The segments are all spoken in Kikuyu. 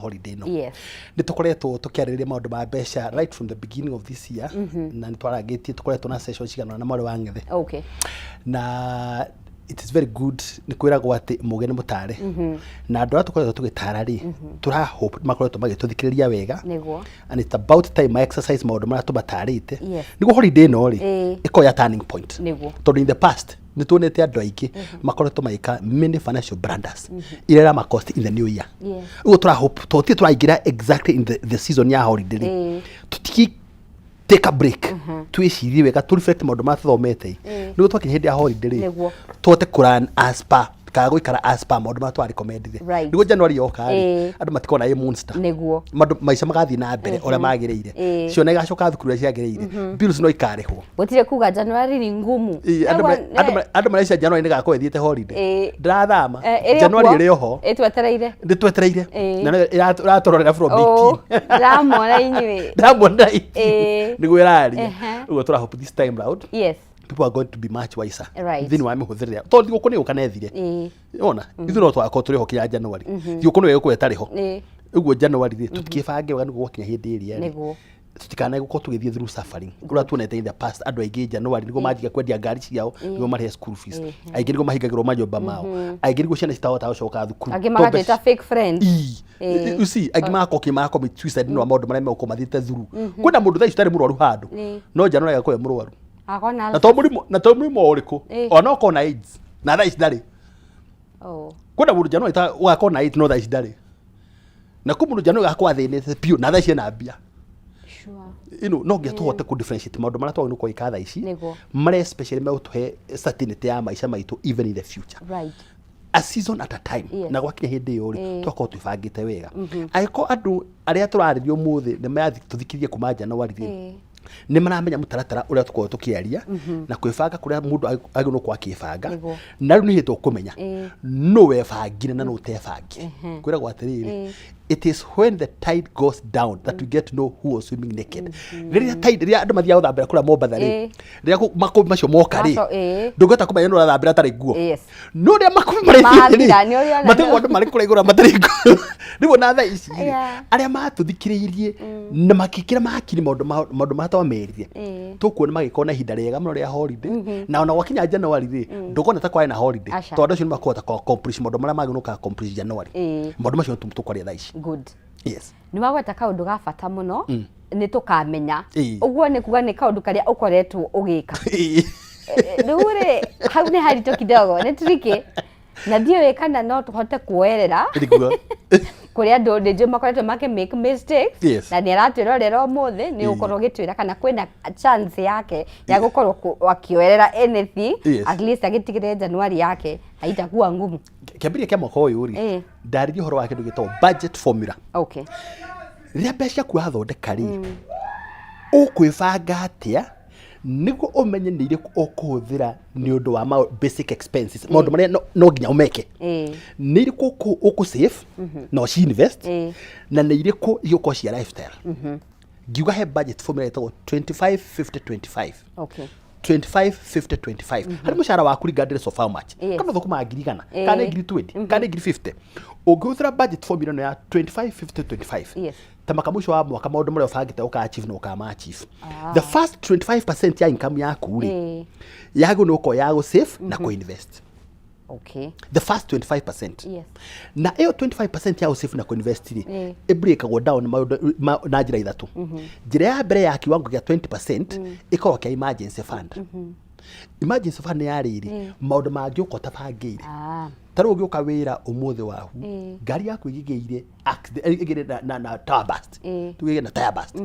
Holiday ĩno nĩ tũkoretwo tũkĩarĩrĩria maũndũ ma mbeca right from the beginning of this year, na nĩ twarangĩtie, tũkoretwo na session cigana na mwarĩ wa Ng'ethe, na it is very good. Nĩ kwĩragwo atĩ mũgĩ nĩ mũtare, na andũ arĩa tũkoretwo tũgĩtara rĩ, tũra hope makoretwo magĩtũthikĩrĩria wega, and it's about time ma exercise maũndũ marĩa tũmatarĩte, nĩguo holiday ĩno rĩ, ĩkorwo ya turning point, tondũ in the past nĩ tuonete andũ aingĩ makoretwo magĩka many financial blunders iria irama cost in the new year. Ũguo tũra hope tondũ tũraingĩra exactly in the season ya holiday rĩ, tũtiki take a break, twĩcirie wega, tũ reflect maũndũ marĩa tũthomete, nĩguo twakinya hĩndĩ ya holiday rĩ, tũhote kũ run as per kana gũikara as per maũndũ marĩa twarecommendire, nĩguo January yoka rĩ, andũ matikona ĩ monster. Maũndũ maica magathiĩ na mbere ũrĩa magĩrĩire, ciana igacoka thukuru ũrĩa ciagĩrĩire, bills no ikarĩhwo. Gũtirĩ kuga January ni ngumu. Ĩĩ, andũ marecia January nĩ gakorwo ĩthiĩte holiday. Ndĩrathama. Ĩrĩ o January kuo. Ĩrĩ oho. Ĩtwetereire. Nĩ twetereire na nĩ ĩratũrorera from Oh, 18. ndĩramona inyuĩ. Ndĩramuona 18, nĩguo ĩraria. Ũguo tũra hope this time round people are going to be much wiser thĩinĩ wa mĩhũthĩrĩre, tondũ thigũkũ nĩ gũka na ĩthire. Ona ithuĩ no twakorwo tũrĩ ho kinya January, thigũkũ nĩyo ĩgũkorwo ĩtarĩ ho. Ũguo January rĩ, tũtikĩbange wega nĩguo gwakinya hĩndĩ ĩrĩa rĩ, tutikanae gũkorwo tũgĩthiĩ through suffering ũrĩa tuonete in the past. Andũ aingĩ January nĩguo manjiga kwendia ngari ciao nĩguo marĩhe school fees, aingĩ nĩguo mahingagĩrwo manyũmba mao, aingĩ nĩguo ciana citahotaga gũcoka thukuru. Angĩ Tondũ magatwĩta fake friends. Ii. You see, angĩ magakorwo kĩ commit suicide nĩ wa maũndũ marĩa megũkorwo mathiĩte through. Kwĩna mũndũ thaa ici ũtarĩ mũrwaru handũ, no January agakorwo e mũrwaru. Akona Na to mũrimũ ũrĩkũ, ona okorwo na AIDS na thaa ici ndarĩ. Kwĩna mũndũ January ũgakorwo na AIDS no thaa ici ndarĩ, na kwĩ mũndũ January ũgakorwo athĩnĩte biũ na thaa ici ena mbia. Ino no nginya tũhote kũ differentiate maũndũ marĩa twagĩrĩirwo gwĩka thaa ici, marĩa especially megũtũhe certainty ya maica maitũ even in the future, a season at a time. Na gwakinya hĩndĩ ĩyo rĩ, tũgakorwo twĩbangĩte wega. Angĩkorwo andũ arĩa tũrarĩria ũmũthĩ nĩ maratũthikĩrĩria kuma January rĩ, nĩ maramenya mũtaratara ũrĩa tũkoragwo tũkĩaria na kwĩbanga kũrĩa mũndũ agĩrĩirwo gũkorwo akĩbanga. Na rĩu nĩ hĩndĩ tũkũmenya nũ webangire na nũ ũtebangire. Kwĩragwo atĩrĩrĩ, it is when the tide goes down that we get to know who was swimming naked. Rĩrĩa tide, rĩrĩa andũ mathiaga gũthambĩra kũrĩa Mombatha rĩ, rĩrĩa makũmbĩ macio moka rĩ, ndũngĩhota kũmenya nũ ũrathambĩra atarĩ nguo. No rĩrĩa makũmbĩ marĩthiĩ Mathira, rĩ, nĩ ũrĩona matigwo andũ marĩ kũrĩa igũrũ matarĩ nguo. Rĩu ona thaa ici rĩ, arĩa matũthikĩrĩirie na makĩkĩra makiri maũndũ marĩa twamerire, tũkuona magĩkorwo na ihinda rĩega mũno rĩa holiday, na ona gwakinya January rĩ, ndũkona ta kwarĩ na holiday, Aca. tondũ andũ acio nĩ makũhota kũ accomplish maũndũ marĩa magĩrĩirwo kũ accomplish January. Maũndũ macio nĩ tũkwaria thaa ici. Good. Yes. Nĩ wagweta kaũndũ ga bata mũno, nĩ tũkamenya. Ũguo nĩ kuga nĩ kaũndũ karĩa ũkoretwo ũgĩka. Rĩu rĩ, hau nĩ haritũ kidogo, nĩ tricky na ndiũĩ kana no tũhote kuoerera. Nĩguo. Kũrĩ andũ nĩ njũĩ makoretwo makĩ make mistakes, na nĩ aratwĩrorera ũmũthĩ, nĩ ũgũkorwo ũgĩtwĩra kana kwĩna chance yake ya gũkorwo akĩoerera anything, at least agĩtigĩrĩre January yake haitakuwa ngumu. Kĩambĩrĩria kĩa mwaka ũyũ rĩ, ndarĩria ũhoro wa kĩndũ gĩtagwo budget formula. Rĩrĩa mbeca ciaku wathondeka rĩ, ũkwĩbanga atĩa nĩguo ũmenye nĩ irĩkũ ũkũhũthĩra nĩ ũndũ wa basic expenses, maũndũ marĩa no nginya ũmeke, nĩ irĩkũ ũkũ save na ũci invest, na nĩ irĩkũ igũkorwo cia lifestyle. Ngiuga he budget formula ĩtagwo 25 50 25. 25 50 25 harĩ mũcara waku, regardless of how much, kana ũthũkũmaga 100,000, kana nĩ 20,000, kana nĩ 50,000, ũngĩhũthĩra budget formula ĩno ya 25 50 25, ta maka mũico wa mwaka maũndũ marĩa ũbangĩte ũka achieve na ũkama achieve. The first 25% ya income yaku rĩ, yagĩrĩirwo nĩ gũkorwo ya gũ save na kũ invest. The first 25%. Na ĩyo 25% ya gũ save na kũ invest rĩ, ĩbreakagwo down na njĩra ithatũ. Njĩra ya mbere, ya kiwango gĩa 20%, ĩkoragwo kĩa emergency fund. Emergency fund nĩ ya rĩrĩ maũndũ mangĩũka ũtabangĩire. Ta rĩu ũgĩũka wĩra ũmũthĩ wahu, ngari yaku ĩgĩgĩire accident, ĩgĩrĩ na tire burst, tugĩgĩre na tire burst,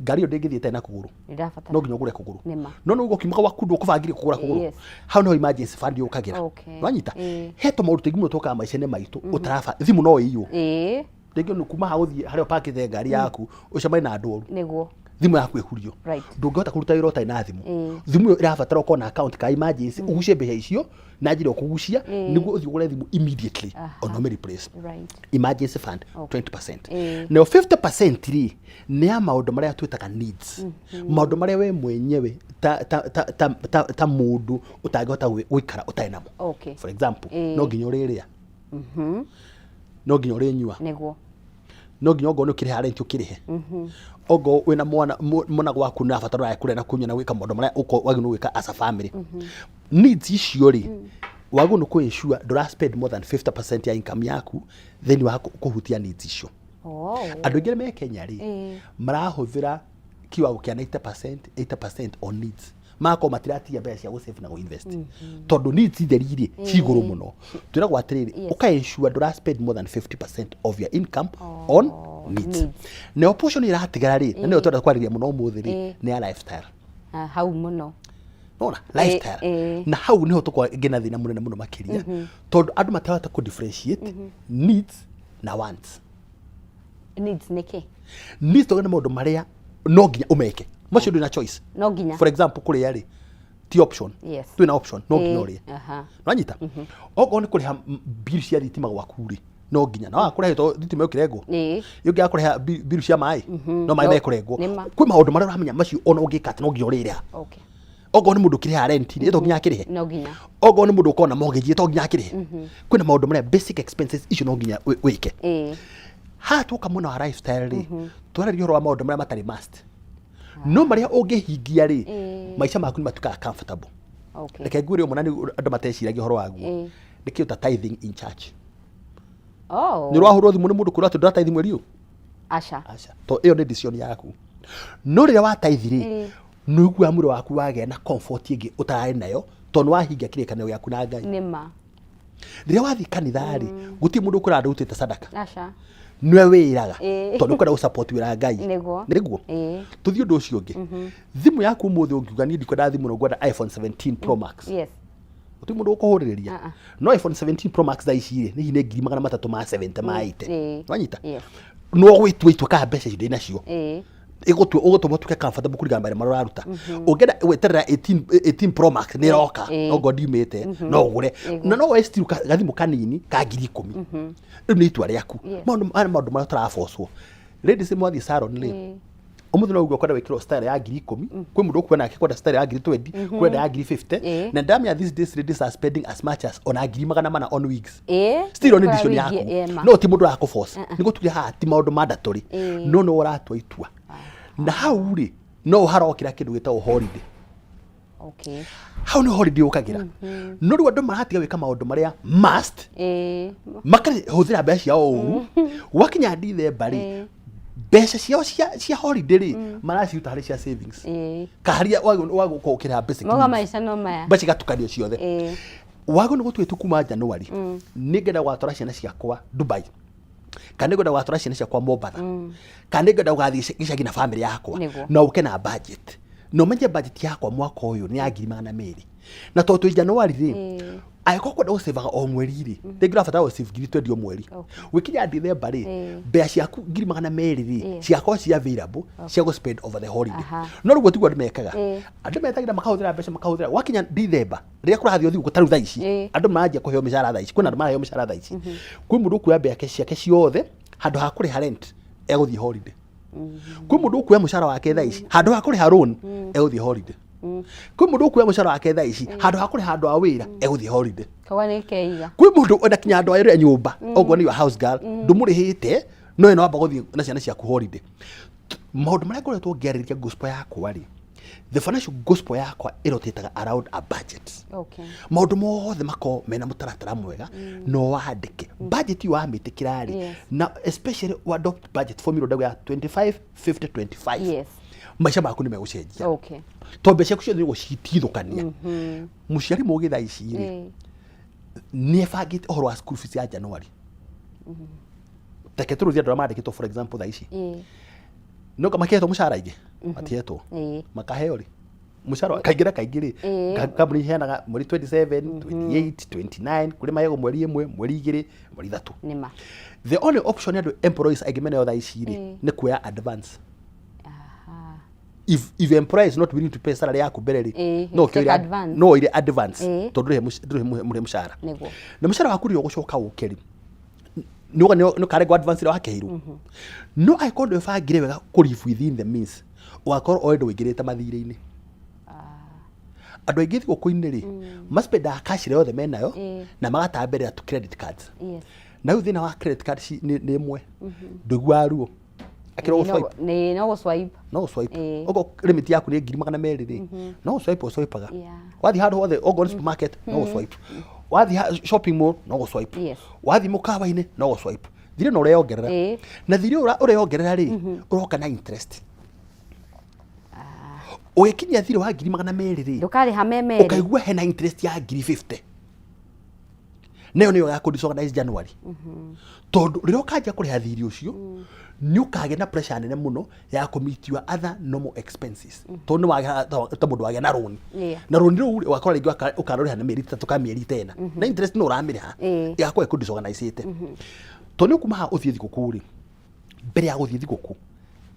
ngari ĩyo ndĩngĩthiĩ ĩtarĩ na kũgũrũ. Nĩrabatara. No nginya ũgũre kũgũrũ. Nĩma. No nĩ ũkiumaga gwaku ndũkũbangire kũgũra kũgũrũ. Hau niho emergency fund yũkagĩra. Wanyita? He tũmaũndũ tũingĩ mũno tũkaga maica-inĩ maitũ ũtaraba. Thimũ no ĩiywo. Rĩngĩ nĩ kuma haha ũthiĩ harĩa ũpakĩte ngari yaku, ũcemanie na andũ oru, thimũ yaku ĩhurio. Ndũngĩhota kũruta wĩra ũtarĩ na thimũ. Thimũ ĩyo ĩrabatara ũkorwo na account ka emergency, ũgucie mbeca icio na njĩra ũkũgucia nĩguo ũthiĩ ũgũre thimũ immediately, ona ũmĩ replace. Emergency fund, 20%. Nayo 50% rĩ, nĩ ya maũndũ marĩa twĩtaga needs, maũndũ marĩa we mwenyewe ta mũndũ ũtangĩhota gũikara ũtarĩ namo. For example, no nginya ũrĩrĩa, no nginya ũrĩnyua. No nginya ongorwo nĩ ũkĩrĩha rent ũkĩrĩhe, ongorwo wĩna mwana mwana gwaku nĩ arabatara ũraya kũrĩa na kũnyua na gwĩka maũndũ marĩa wagĩrĩirwo gwĩka as a family needs icio rĩ, wagĩrĩirwo nĩ kũ ensure ndũra spend more than 50% ya income yaku thĩinĩ wa kũhutia needs icio. Andũ aingĩ arĩa me Kenya rĩ, marahũthĩra kiwango kĩa 90%, 80% on needs, magakorwo matiratigia mbeca cia gũ save na gũ invest, tondũ needs theri rĩ ci igũrũ mũno. Twĩragwo atĩrĩrĩ, ũka ensure ndũra spend more than 50% of your income on needs. Needs. Nayo portion ĩratigara rĩ, na nĩyo twenda kwarĩria mũno ũmũthĩ rĩ, nĩ ya lifestyle. Ah, hau mũno. Nona lifestyle na hau niho tũkoragwo ngĩna thĩna mũnene mũno makĩria, tondũ andũ matirahota kũ differentiate needs na wants. Needs nĩ kĩ? Needs tondũ nĩ maũndũ marĩa no nginya ũmeke, macio ndũrĩ na choice. No nginya. For example, kũrĩa rĩ ti option. Twĩna option, no nginya ũrĩe. Nwanyita okorwo nĩ kũrĩha bill cia thitima gwaku rĩ, no nginya na waga kũrĩha to thitima ĩkĩrengwo. Yũngĩ kũrĩha bill cia maĩ, no maĩ mekũrengwo. Nĩma. Kwĩ maũndũ marĩa ũramenya macio ona ũngĩka atĩ no nginya ũrĩrĩha. Okorwo nĩ mũndũ ũkĩrĩha rent rĩ, to nginya akĩrĩhe. No nginya. Okorwo nĩ mũndũ ũkorwo na mortgage, to nginya akĩrĩhe. Kwĩna maũndũ marĩa basic expenses icio no nginya wĩke. Haha tuoka mwena wa lifestyle rĩ, twararia ũhoro wa maũndũ marĩa matarĩ must, no marĩa ũngĩhingia rĩ, maica maku nĩ matuĩkaga comfortable. Reke ngwĩre ũmwe na nĩ andũ mateciragia ũhoro waguo. Nĩ kĩndũ ta tithing in church. Nĩ ũrahũrwo thimũ nĩ mũndũ kwĩrwo atĩ ndũratithe mweri ũyũ? Aca. Aca, to ĩyo nĩ decision yaku. No rĩrĩa wa tithe rĩ, nĩ ũiguaga mwĩrĩ waku wagĩa na comfort ĩngĩ ũtararĩ nayo, tondũ nĩ wahingia kĩrĩkanĩro gĩaku na Ngai. Nĩma. Rĩrĩa wathiĩ kanitha rĩ, gũtirĩ mũndũ ũkwĩra ndũrutĩte sadaka. Aca. Nĩwe wĩraga, tondũ ũkwenda gũ support wĩra wa Ngai. Nĩguo. Tũthiĩ ũndũ ũcio ũngĩ. Thimũ yaku ũmũthĩ ũngiuga niĩ ndikwenda thimũ no ngwenda iPhone 17 Pro Max, gũtirĩ mũndũ ũkũhũrĩrĩria. Ah, ah. No iPhone 17 Pro Max thaa ici rĩ, hihi nĩ 370,000 ma 80. Wanyita? Yes. No gwĩtua itua kana mbeca icio ndĩ nacio ĩgũtua ũgũtũma ũtuĩke comfortable kũringana na marĩa marĩa ũraruta. Ũngĩenda gweterera 18 Pro Max nĩ ĩroka, no ngorwo ndiumĩte no ũgũre. Na no woe still gathimũ kanini ka 10,000. Rĩu nĩ itua rĩaku. Maũndũ maya nĩ maũndũ marĩa tũrabocwo. Ladies, mwathiĩ salon rĩ, ũmũthĩ no uge ũkwenda gwĩkĩrwo style ya 10,000, kwĩ mũndũ ũkuona nake kwenda style ya 20,000, kwenda ya 50,000. Na ndamenya these days ladies are spending as much as ona 400,000 on wigs. Still nĩ decision wigi, yaku. Ma. No ti mũndũ ũrakũforce nĩ gũtuire haha ti maũndũ mandatory, no nĩ ũratua itua. Na hau rĩ, no harokĩra kĩndũ gĩtagwo holiday. Hau nĩ holiday ũkagĩra, no rĩu andũ maratiga gwĩka maũndũ marĩa must, makahũthĩra mbeca ciao ũru. Gwakinya Dithemba rĩ, mbeca ciao cia holiday rĩ, maraciruta harĩ cia savings, kaharia wa gũkorwo ũkĩrĩha basic Mauga needs. Maica no maya. Mbeca igatukanio ciothe. Wagwo nĩ gũtua itua kuma January, nĩ ngenda gwatwara ciana ciakwa Dubai, kana nĩ ngwenda gwatwara ciana ciakwa Mombatha, kana nĩ ngwenda gũgathiĩ gĩcagi na family yakwa. Na ũke na budget na ũmenye budget yakwa mwaka ũyũ nĩ ya 200,000, na tondũ twĩ January rĩ, angĩkorwo kwenda gũcĩvaga o mweri rĩ, rĩngĩ ũrabatara gũsave 20,000 o mweri. Gwĩkinya Dithemba rĩ, mbeca ciaku 200,000 rĩ, cigakorwo ci available cia gũ spend over the holiday. No rĩu tiguo andũ mekaga. Andũ metagĩra makahũthĩra mbeca, makahũthĩra. Gwakinya Dithemba rĩrĩa kũrathiĩ thigũkũ, ta rĩu thaa ici, andũ maranjia kũheo mĩcara thaa ici, kwĩna andũ maraheo mĩcara thaa ici, kwĩ mũndũ ũkuoya mbeca ciake ciothe, handũ ha kũrĩha rent egũthiĩ holiday. Kwĩ mũndũ ũkuoya mũcara wake thaa ici, handũ ha kũrĩha loan egũthiĩ holiday. Kwĩ mũndũ ũkuoya mũcara wake thaa ici, handũ ha kũrĩha andũ a wĩra egũthiĩ holiday. Koguo nĩ keiga. Kwĩ mũndũ ona kinya andũ a nyũmba, okorwo nĩ house girl ndũmũrĩhĩte, no ĩno wamba gũthiĩ na ciana ciaku holiday. Maũndũ marĩa ngoretwo ngĩarĩrĩria gospel yakwa rĩ, the financial gospel yakwa ĩrotĩtaga around a budget. Maũndũ mothe makorwo mena mũtaratara mwega, no wandĩke budget ĩyo wamĩtĩkĩra rĩ, na especially wa adopt budget formula ndauga ya 25 50 25, maica maku nĩ megũcenjia, tondũ mbeca ciaku ciothe nĩ ũgũcitigithũkania. Mũciari mũgĩ thaa ici rĩ, nĩ ebangĩte ũhoro wa school fees ya January. Reke tũrũthie andũ arĩa mandĩkĩtwo, for example, thaa ici no makĩhetwo mũcara, ingĩ matihetwo. Makaheo rĩ mũcara? Kaingĩ na kaingĩ rĩ, kambuni iheanaga mweri 27, 28, 29, kũrĩ maheagwo mweri 1, mweri 2, mweri 3. Nĩma. The only option andũ employees aingĩ menayo thaa ici rĩ, nĩ kuoya advance. If your employer is not willing to pay salary yaku mbere rĩ, no take ũkĩoire advance. No oire advance, tondũ ndũrĩ mũrĩhe mũcara. Na mũcara waku rĩrĩa ũgũcoka ũke rĩ, nĩ ũkarengwo advance ĩrĩa wakeirwo. No angĩkorwo ndwĩbangire wega kũ live within the means, ũgakorwo already ũingĩrĩte mathirĩ-inĩ. Andũ aingĩ thigũkũ-inĩ rĩ, maspendaga cash ĩrĩa yothe menayo na magatamberera tu credit cards. Na rĩu thĩna wa credit card nĩ ĩmwe, ndũiguaga ruo akĩrwo gũ-swipe. Nĩ no gũ-swipe. No gũ-swipe. Okorwo limit yaku nĩ 200,000 rĩ, no gũ-swipe ũswipaga. Wathiĩ handũ hothe, okorwo nĩ supermarket, no gũ-swipe. Wathiĩ shopping mall, no gũ-swipe. Wathiĩ mũkawa-inĩ, no gũ-swipe. Thirĩ no ũreyongerera. Na thirĩ ũyũ ũreyongerera rĩ, ũroka na interest. Ũgĩkinyia thirĩ wa 200,000 rĩ, Ndũkarĩha me merĩ. Ũkaigua hena interest ya 50,000. Nayo nĩyo ya kũ-disorganize January, tondũ rĩrĩa ũkanjia kũrĩha thirĩ ũcio, nĩ ũkagĩa na pressure nene mũno ya kũ meet your other normal expenses, tondũ nĩ wagĩa ta mũndũ wagĩa na rũni. Na rũni rũu rĩ, ũgakora rĩngĩ ũkarũrĩha na mĩeri 3 kana mĩeri 10, na interest no ũramĩrĩha. Ĩgakorwo ĩkũ disorganizĩte, tondũ nĩ ũkuma haha ũthiĩ thigũkũ rĩ, mbere ya gũthiĩ thigũkũ,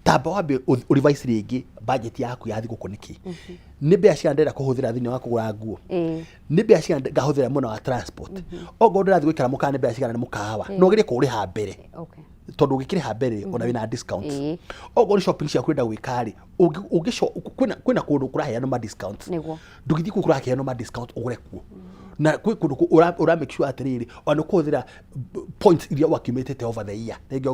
tamba wambe ũrevise rĩngĩ budget yaku ya thigũkũ. Nĩkĩ? Nĩ mbeca cigana ndĩrenda kũhũthĩra thĩinĩ wa kũgũra nguo? Nĩ mbeca cigana ngahũthĩra mwena wa transport? Okorwo ndĩrathiĩ gũikara mũkawa, nĩ mbeca cigana nĩ mũkawa? No ũgerie kũũrĩha mbere, tondũ ũngĩkĩrĩha mbere, ona wĩna discount. Okorwo nĩ shopping ciaku ũrenda gwĩka rĩ, kwĩna kũndũ kũraheanwo ma discounts. Ndũgĩthiĩ kũu kũraheanwo ma discount, ũgũre kuo. Na kwĩ kũndũ ũra make sure atĩrĩrĩ, ona nĩ ũkũhũthĩra points iria ũaccumulated over the year. Rĩngĩ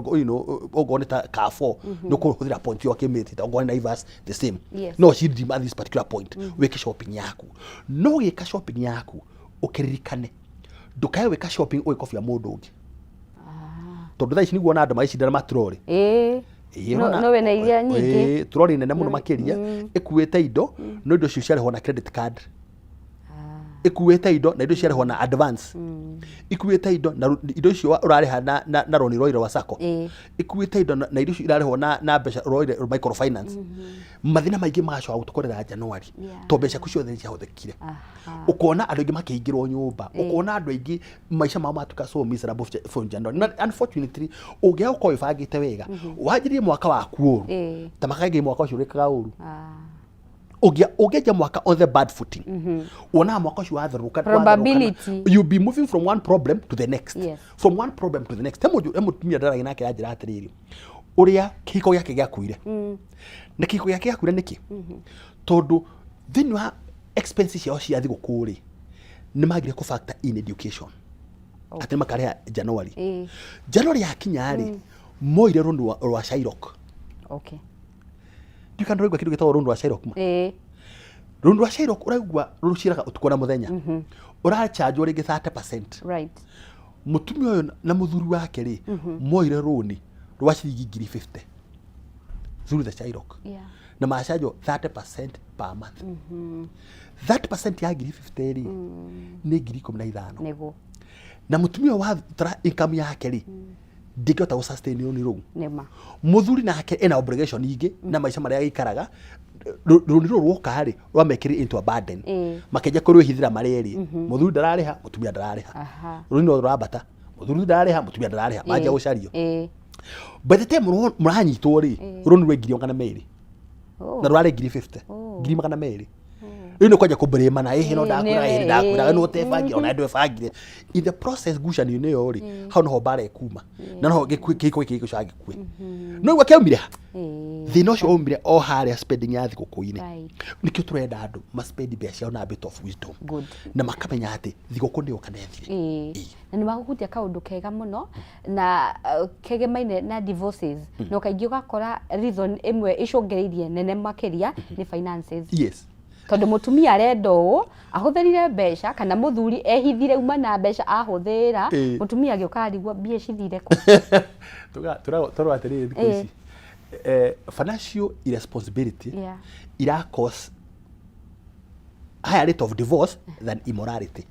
okorwo nĩ ta Carrefour, nĩ ũkũhũthĩra point iria ũaccumulated. Okorwo nĩ Naivas, the same. No ci redeem at this particular point, wĩke shopping yaku. No ũgĩka shopping yaku, ũkĩririkane ndũkae gwĩka shopping ũgĩkobia mũndũ ũngĩ, tondũ thaa ici nĩguo ona andũ magĩcindana matrori. Ĩĩ, No wĩna iria nyingĩ. Ĩĩ, trori nene mũno makĩria ĩkuĩte indo, no indo icio ciarĩhwo na credit card. Ĩkuĩte indo na indo ciarĩhwo na advance. Ikuĩte indo na indo icio ũrarĩha na roni rwaire rwa sacco. Ikuĩte indo na indo icio irarĩhwo na mbeca rwaire microfinance. Mathĩna maingĩ magacoka gũtũkorera January, tondũ mbeca ciaku ciothe nĩ ciahũthĩkire. Ũkona andũ aingĩ makĩingĩrwo nyũmba, ũkona andũ aingĩ maica mao matuĩka so miserable from January. Na unfortunately, ũngĩaga gũkorwo wĩbangĩte wega, wanjĩrĩrie mwaka waku ũru, ta makaingĩ mwaka ũcio ũrĩkaga ũru. Ũngĩanjia mwaka on the bad footing, wonaga mwaka ũcio watherũka. Probability. You'll be moving from one problem to the next, from one problem to the next. He mũtumia ndaragia nake anjĩra atĩrĩrĩ, ũrĩa kĩhiko gĩake gĩakuire. Na kĩhiko gĩake gĩakuire nĩkĩ? Tondũ thĩinĩ wa expenses ciao cia thigũkũ rĩ, nĩ magire kũ factor in education, atĩ nĩ makarĩha January. January yakinya rĩ, moire rũni rwa Shylock. Ndiũĩ kana ũraigua kĩndũ gĩtagwo rũni rwa Shylock ma. Rũni rwa Shylock, ũraigua rũciraga ũtukũ na mũthenya, ũrachanjwo rĩngĩ 30%. Mũtumia ũyũ na mũthuri wake rĩ, moire rũni rwa ciringi 50,000 through the Shylock, na machanjwo 30% per month. 30% ya 50,000 rĩ, nĩ 15,000. Na mũtumia ũyũ watara income yake rĩ, ndingĩhota gũ sustain rũni rũu. Nĩma. Mũthuri nake ena obligation ingĩ na maica marĩa agĩikaraga. Rũni rũrũ rwoka rĩ, rwamekĩrire into a burden. Makĩanjia kũrwĩhithĩra marĩ erĩ. Mũthuri ndararĩha, mũtumia ndararĩha. Rũni no rũrambata. Mũthuri ndararĩha, mũtumia ndararĩha. Manjia gũcario. By the time mũranyitwo rĩ, rũni rwĩ 200,000. Na rũrarĩ 50,000. 200,000. Rĩu nĩ kwanjia kũbũrĩmana, ĩhĩ no ndakwĩra, ĩhĩ ndakwĩra, no ũtebangire, ona ndwebangire. In the process, ngucanio-inĩ ĩyo rĩ, hau noho mbara ĩkuma, na noho kĩhiko gĩkĩ gĩgũcoka gĩkue. No igua kĩaumire ha? Thĩna ũcio waumire o harĩa spending ya thigũkũ-inĩ. Nĩkĩo tũrenda andũ maspend mbeca ciao na a bit of wisdom, na makamenya atĩ thigũkũ nĩ yoka na ĩthire. Na nĩ wagũhutia kaũndũ kega mũno na kegemaine na divorces, no kaingĩ ũgakora reason ĩmwe ĩcũngĩrĩirie nene makĩria nĩ finances. Tondũ mũtumia arenda ũũ ahũthĩrire mbeca, kana mũthuri ehithire uma na mbeca ahũthĩra. Mũtumia agĩũka arigwo mbia cithire kũ. Tũrauga atĩrĩrĩ, thikũ ici financial irresponsibility ira cause higher rate of divorce than immorality.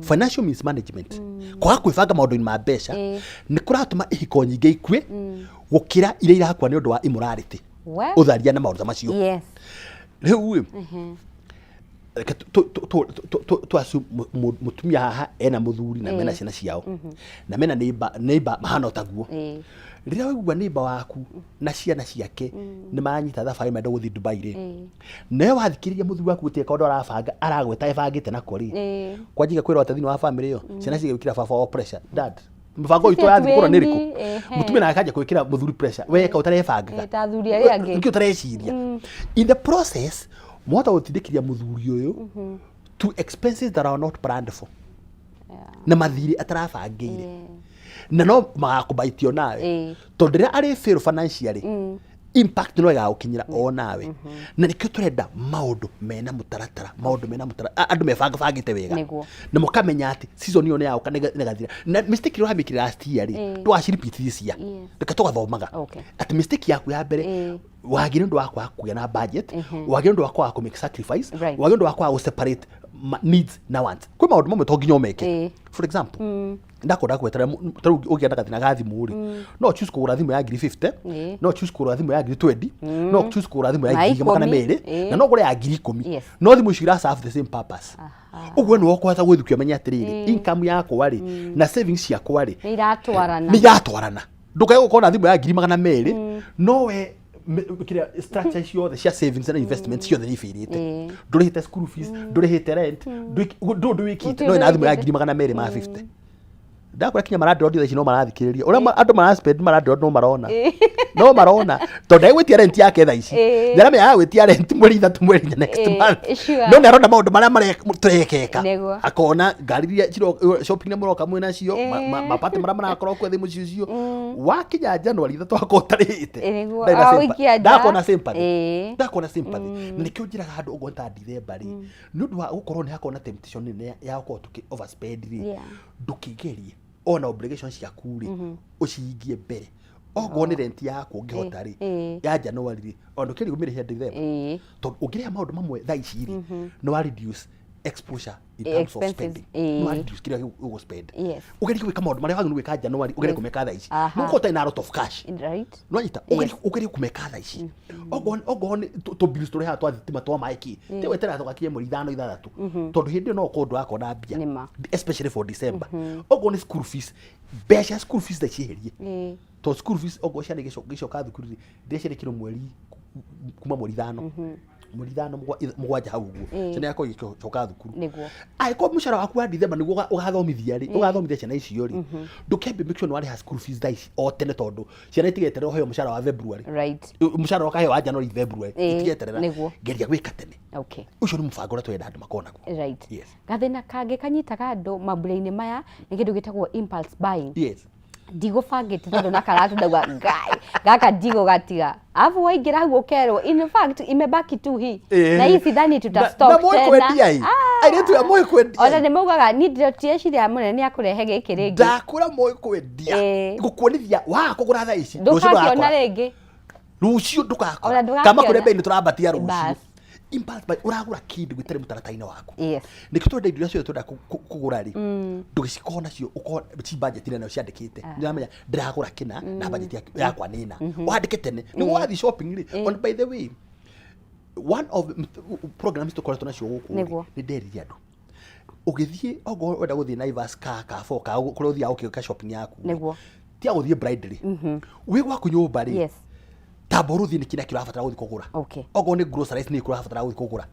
Financial mismanagement, kwaga kwĩbanga maũndũ-inĩ ma mbeca, nĩ kũratũma ihiko nyingĩ ikue gũkĩra iria irakua nĩ ũndũ wa immorality, ũtharia na maũndũ ta macio. Rĩu rĩ, reke tu assume mũtumia haha ena mũthuri na mena ciana ciao na mena neighbor mahana o taguo. Rĩrĩa waigua neighbor waku na ciana ciake nĩ maranyita thabarĩ marenda gũthiĩ Dubai rĩ, nawe wathikĩrĩria mũthuri waku gũtirĩ kaũndũ arabanga, aragweta ebangĩte nako rĩ, kwanjia kwĩrwo atĩ thĩinĩ wa family ĩyo ciana cigĩkĩra baba wao pressure, "Dad, mũbango witũ wa thikũ nĩ ĩrĩkũ?" Mũtumia nake akanjia gwĩkĩra mũthuri pressure, weka ũtarebangaga. Ta athuri arĩa angĩ. Nĩkĩ ũtareciria? In the process, mwahota gũtindĩkĩria mũthuri ũyũ to expenses that are not planned for. Na mathirĩ atarabangĩire na no magakũbaitio nawe, tondũ rĩrĩa arĩ fail financially, impact no ĩgagũkinyĩra o nawe. Na nĩkĩo tũrenda maũndũ mena mũtaratara, maũndũ mena mũtaratara, andũ mebangabangĩte wega na mũkamenya atĩ season ĩyo nĩ yaũka na ĩgathira. Na mistake ĩrĩa ũramĩkire last year rĩ, ndũgaci repeat this year. Reke tũgathomaga atĩ mistake yaku ya mbere, wagire ũndũ wa kwaga kũgĩa na budget, wagire ũndũ wa kwaga kũ make sacrifice, wagire ũndũ wa kwaga gũ separate needs na wants. Kwĩ maũndũ mamwe to nginya ũmeke. For example, ndakwenda gwetera tarĩu ũngĩenda gathĩna ga thimũ rĩ, no choose kũgũra thimũ ya ngiri 50, no choose kũgũra thimũ ya ngiri 20, no choose kũgũra thimũ ya Na ngiri magana 10. merĩ, na no ũgũre ya ngiri 10. No thimũ icio ira serve the same purpose. Ũguo nĩ ũkũhota gwĩthukia ũmenye atĩrĩrĩ, income yakwa rĩ na savings ciakwa rĩ Nĩ iratwarana. Nĩ iratwarana. Ndũkae gũkorwo na thimũ ya ngiri 200, no we kĩrĩa structure ciothe cia savings na investment ciothe nĩ ibĩrĩte. Ndũrĩhĩte school fees, ndũrĩhĩte rent, ndũ ũndũ wĩkĩte, Gũtirĩ no wĩna thimũ ya wĩkĩte. ngiri 250. Ndakora kinya malandlord thaa ici no marathikĩrĩria ũrĩa andũ maraspend. Malandlord no marona, no marona, tondũ ndegwĩtia rent yake thaa ici. Nĩaramenya agwĩtia rent mweri 3, mweri 4 next month. No nĩarona maũndũ marĩa tũrekeka. Akona ngari iria shopping nĩ mũroka mwĩ nacio, mapati marĩa marakorwo kuo thimũ cicio wakinya January 3 akorwo ũtarĩhĩte. Nĩguo. Ndarĩ na Ah, ũikia nja. Ndakorwo na sympathy. Ndakorwo na sympathy. Na nĩkĩo njĩraga andũ ũguo ta December rĩ, nĩ ũndũ wa gũkorwo nĩ hakorwo na temptation nene ya gũkorwo tũkĩ overspend rĩ, ndũkĩgerie ona obligation ciaku rĩ ũciingie mbere. Okorwo nĩ rent yaku ũngĩhota rĩ, ya January rĩ, ona ndũkĩgerie kũmĩrĩhia December, tondũ ũngĩrĩha maũndũ mamwe thaa ici rĩ, nĩ wa reduce exposure in terms of Expenses, spending. Nĩ wa reduce kĩrĩa ũgũ spend. Ũgerie gwĩka maũndũ marĩa wagĩrĩirwo gwĩka January, ũgerie kũmeka thaa ici. Nĩ ũkorwo ũtarĩ na a lot of cash. Nwanyita? Ũgerie kũmeka thaa ici. Okorwo nĩ tũ bills tũrĩhaga twa thitima, twa maĩ, kĩ te weterera tũgakinye mweri 5, 6, tondũ hĩndĩ ĩyo no ũkorwo ndũrakorwo na mbia, especially for December. Okorwo nĩ school fees, mbeca cia school fees thaa cieherie, tondũ school fees okorwo ciana igĩcoka thukuru rĩ, ndĩreciarĩkĩrwo mweri kuma mweri 5, mweri 5, 7 hau ũguo, ciana yakorwo igĩcoka thukuru. Angĩkorwo mũcara waku wa December nĩguo ũgathomithia rĩ, ũgathomithia ciana icio rĩ, ndũkĩambe make sure nĩ warĩha school fees thaa ici o tene, tondũ ciana itigeterera ũheo mũcara wa February. Mũcara ũkaheo wa January, February, itigeterera. Geria gwĩka tene. Ũcio nĩ mũbango ũrĩa tũrenda andũ makorwo naguo. Yes. Gathĩna kangĩ kanyitaga andũ mambura-inĩ maya nĩ kĩndũ gĩtagwo impulse buying. Ndigũbangĩte tondũ na karatu ndauga ngai gaka ndigũgatiga, alafu waingĩra hau ũkerwo, in fact imebaki tu hii na hii sidhani tuta stock Na moĩ tena. kwendia ĩ. Airĩtu aya moĩ kwendia. Ona nĩ maugaga ni ndĩreciria mũnene nĩ akũrehe gĩkĩ rĩngĩ. Ndakwĩra moĩ kwendia. Gũkuonithia waga kũgũra thaa ici, rũciũ ndũgakĩona ndũgakora. Rĩngĩ. Rũciũ Ona ndũgakora. ndũgakĩona. Kama kũrĩa mbei nĩ tũrambatia rũciũ. Bas. Impulse buy, ũragũra kĩndũ gĩtarĩ mũtaratara-inĩ waku. Nĩkĩo twenda indo iria ciothe twenda kũgũra rĩ, ndũgĩcikorwo nacio ũkorwo ci budget-inĩ nayo ciandĩkĩte. Nĩ ũramenya ndĩragũra kĩna na budget yakwa nĩ ĩna. Wandĩke tene nĩguo wathiĩ shopping rĩ. On by the way, one of programs tũkoretwo nacio gũkũ rĩ, nĩ nderire andũ ũgĩthiĩ, okorwo wenda gũthiĩ Naivas ka Carrefour ka kũrĩa ũthiaga ũkĩka shopping yaku rĩ, tiga gũthiĩ blindly. Wĩ gwaku nyũmba rĩ, tamba ũrũthiĩ nĩ kĩrĩa kĩrabatara gũthiĩ kũgũra. Okorwo nĩ groceries nĩ kũrabatara gũthiĩ kũgũra,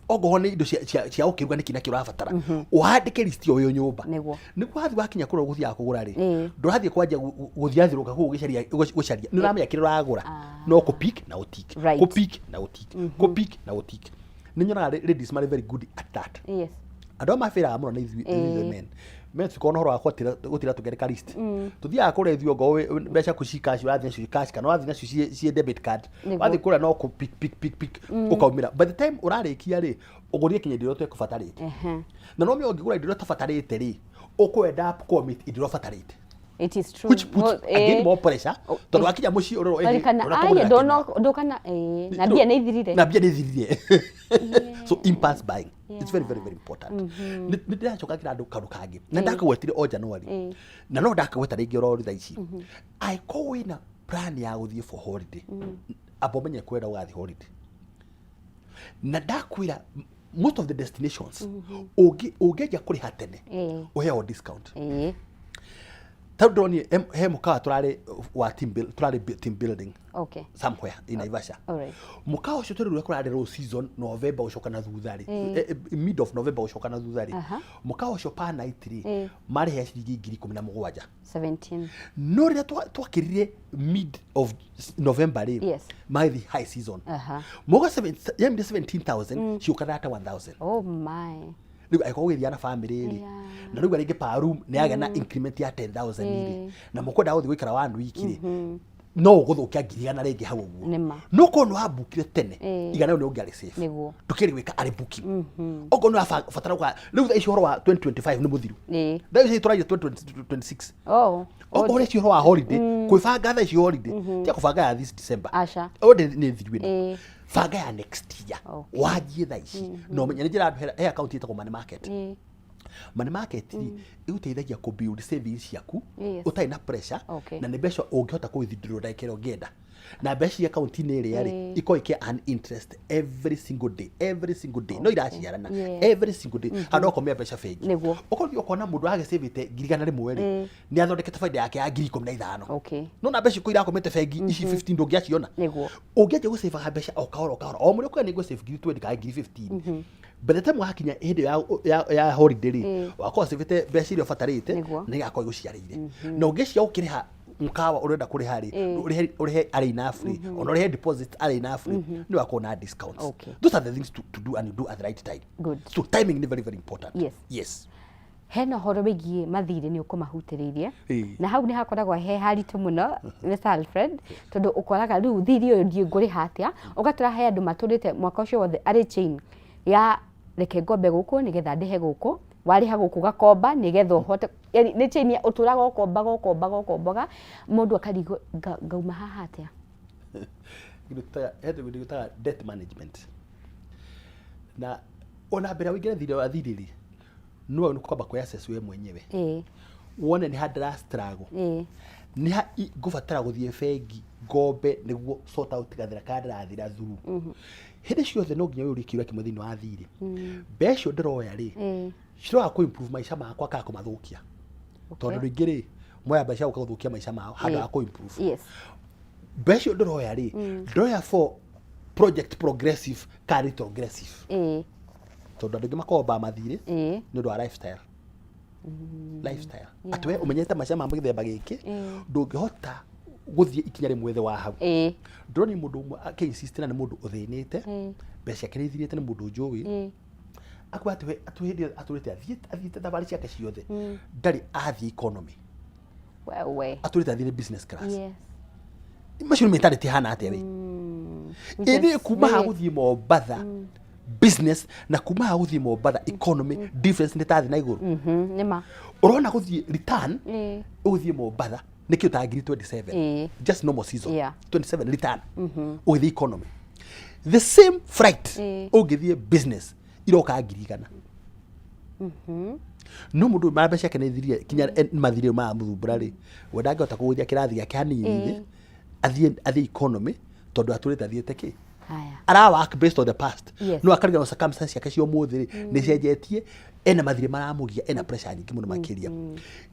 okorwo nĩ indo cia gũkĩruga nĩ kĩrĩa kĩrabatara, ũhandĩke list ĩyo wĩ nyũmba. Nĩguo wathiĩ wakinya kũrĩa ũgũthiaga kũgũra rĩ, ndũrathiĩ kwanjia gũthiathiũrũrũka kũu ũgĩcaria gũcaria. Nĩ ũramenya kĩrĩa ũragũra, no kũ-pick na ũ-tick, kũ-pick na ũ-tick, kũ-pick na ũ-tick. Nĩ nyonaga ladies marĩ very good at that. Andũ arĩa mabĩraga mũno nĩ ithuĩ men. Tukorwo na ũhoro wa gũtira tũkĩandĩka list. Tũthiaga kũrĩa ithuĩ, ongorwo mbeca ciaku ci cash, ũrathiĩ nacio cash kana ũrathiĩ nacio ciĩ debit card, wathiĩ kũrĩa no kũ pick, pick, pick, pick, ũkaumĩra. By the time ũrarĩkia rĩ, ũgũrire kinya indo iria ũtekũbatarĩte. Na no ũmenye ũngĩgũra indo iria ũtabatarĩte rĩ, ũkwenda commit indo iria ũbatarĩte, It is true. which puts Well, again more pressure, Oh, tondũ wakinya mũciĩ ũrorwo Ririkana aya ndona ndũkana na mbia nĩ ithirire. Na mbia nĩ ithirire. So impulse buying, it's very, very, very important. Nĩ ndĩracoka kĩra andũ kaũndũ kangĩ na ndakagwetire o January, na no ndakagweta rĩngĩ oro thaa ici. Angĩkorwo wĩna plan ya gũthiĩ for holiday, amba ũmenye kwenda ũgathiĩ holiday. Na ndakwĩra most of the destinations ũngĩanjia kũrĩha tene, ũheagwo discount. Tondũ ndĩronire he mũkawa tũrarĩ wa team build, tũrarĩ team building somewhere in Naivasha. Mũkawa ũcio tũrĩ rũrĩa kũrarĩ low season November gũcoka na thutha rĩ, mid of November gũcoka na thutha rĩ, mũkawa ũcio per night rĩ, marĩhaga ciringi 17,000. 17. No rĩrĩa twakĩrire mid of November rĩ, magĩthiĩ high season, moga yamire 17,000 ciũkaga ta 1000. Oh my. Rĩu angĩkorwo ũgĩthiaga na family rĩ, na rĩu rĩngĩ per room nĩ yagĩa na increment ya 10,000 rĩ, na mũkwenda gũthiĩ gũikara one week rĩ, no ũgũthũkia 100,000 rĩngĩ hau ũguo. Nĩma. No korwo nĩ wambukire tene, 100 rĩu nĩ ũngĩarĩ safe. Nĩguo. Ndũkĩrĩ gwĩka arĩ booking. Okorwo nĩ wabatara gũka rĩu thaa ici ũhoro wa 2025 nĩ mũthiru. Thaa ici tũraria 2026. Oh. Okorwo ũreciria ũhoro wa holiday, kwĩbanga thaa ici holiday, tiga kũbanga ya this December. Aca. Holiday nĩ thiru ĩno. Banga ya next year. Wanjie thaa ici. Na ũmenye nĩ njĩra andũ he account ĩtagwo money market. Money market rĩ, ĩgũteithagia kũ build savings ciaku ũtarĩ na pressure, na nĩ mbeca ũngĩhota kũ withdraw ndagĩka ĩrĩa ũngĩenda. Na mbeca iria account-inĩ ĩrĩa rĩ, ikoragwo ikĩ earn interest every single day, every single day. No iraciarana every single day. Handũ ha gũkomia mbeca bengi. Ũkorwo ũkona mũndũ agĩcĩvĩte 100,000 rĩ, nĩ athondekete baida yake ya 15,000. No na mbeca iria irakomete bengi ici 15 ndũngĩaciona. Ũngĩanjia gũcĩvaga mbeca o kahora o kahora, o mũrĩ ũkauga nĩ ngũ save 20,000 kana 15,000. By the time wakinya hĩndĩ ya holiday rĩ, wakorwo ũcĩvĩte mbeca iria ũbatarĩte, na igakorwo igũciarĩire. Na ũngĩcia ũkĩrĩha mũkawa ũrenda kũrĩha rĩ, ũrĩhe arĩ enough rĩ, ona ũrĩhe deposit arĩ enough rĩ, nĩ wakorwo na discounts. Those are the things to do and you do at the right time. Good. So timing is very very important. Yes. Hena ũhoro wĩgiĩ mathirĩ nĩ ũkũmahutĩrĩirie. Na hau nĩ hakoragwo he haritũ mũno, Mr. Alfred, tondũ ũkoraga rĩu thirĩ ũyũ ndiũĩ ngũrĩha atĩa, ũgatũra he andũ matũrĩte mwaka ũcio wothe arĩ chain ya reke ngombe gũkũ nĩgetha ndĩhe gũkũ, warĩha gũkũ ũgakomba nĩgetha ũhote, yani nĩ chain ya ũtũraga ũkombaga ũkombaga ũkombaga, mũndũ akarigwo ngauma haha atĩa. He kĩndũ gĩtaga debt management. Na ona mbere ũingĩre thirĩ wa thirĩ rĩ, no nĩ kwamba kwĩ assess we mwenyewe. Wone nĩ ha ndĩra struggle. Nĩ ha ngũbatara gũthiĩ bengi ngombe nĩguo sort out gathĩra karĩa ndĩrathira through. Hĩndĩ ciothe no nginya wĩyũrie kĩũria kĩmwe thĩinĩ wa thirĩ. Mbeca icio ndĩroya rĩ, ciroga kũ improve maica makwa kana kũmathũkia. Tondũ rĩngĩ rĩ, moya mbeca gũka gũthũkia maica mao handũ ha kũ improve. Mbeca icio ndĩroya rĩ, ndĩroya for project progressive kana retrogressive. Tondũ andũ aingĩ makombaga mathirĩ nĩ ũndũ wa lifestyle. Lifestyle. Atĩ we ũmenyete maica ma mũthemba gĩkĩ, ndũngĩhota gũthiĩ ikinya rĩmwe thĩ wa hau. Ndĩronire mũndũ ũmwe akĩ-insist na nĩ mũndũ ũthĩnĩte, mbeca ciake nĩ ithirĩte, nĩ mũndũ njũĩ. Akuga atĩ we atĩ hĩndĩ ĩyo atũrĩte athiĩte thabarĩ ciake ciothe, ndarĩ athiĩ economy. Atũrĩte athiĩ business class. Macio nĩ mentality hana atĩa we? Ĩndĩ kuma haha gũthiĩ Mombatha business na kuma haha gũthiĩ Mombatha economy, difference nĩ ta thĩ na igũrũ. Nĩma. Ũrona gũthiĩ return, ũgũthiĩ Mombatha nĩ kĩndũ ta 27,000. Just normal season. 27 return. Ũgĩthiĩ economy. The same flight ũngĩthiĩ business iroka 100,000. No mũndũ mara mbeca ciake nĩ ithirie kinya mathirĩ maramũthumbũra rĩ, we ndangĩhota kũgũithia kĩrathi gĩake hanini thĩ, athiĩ economy tondũ atũrĩte athiĩte kĩ? Ara work based on the past. No akariganĩrwo circumstances ciake cia ũmũthĩ rĩ, nĩ cenjetie, ena mathirĩ maramũgia, ena pressure nyingĩ mũno makĩria.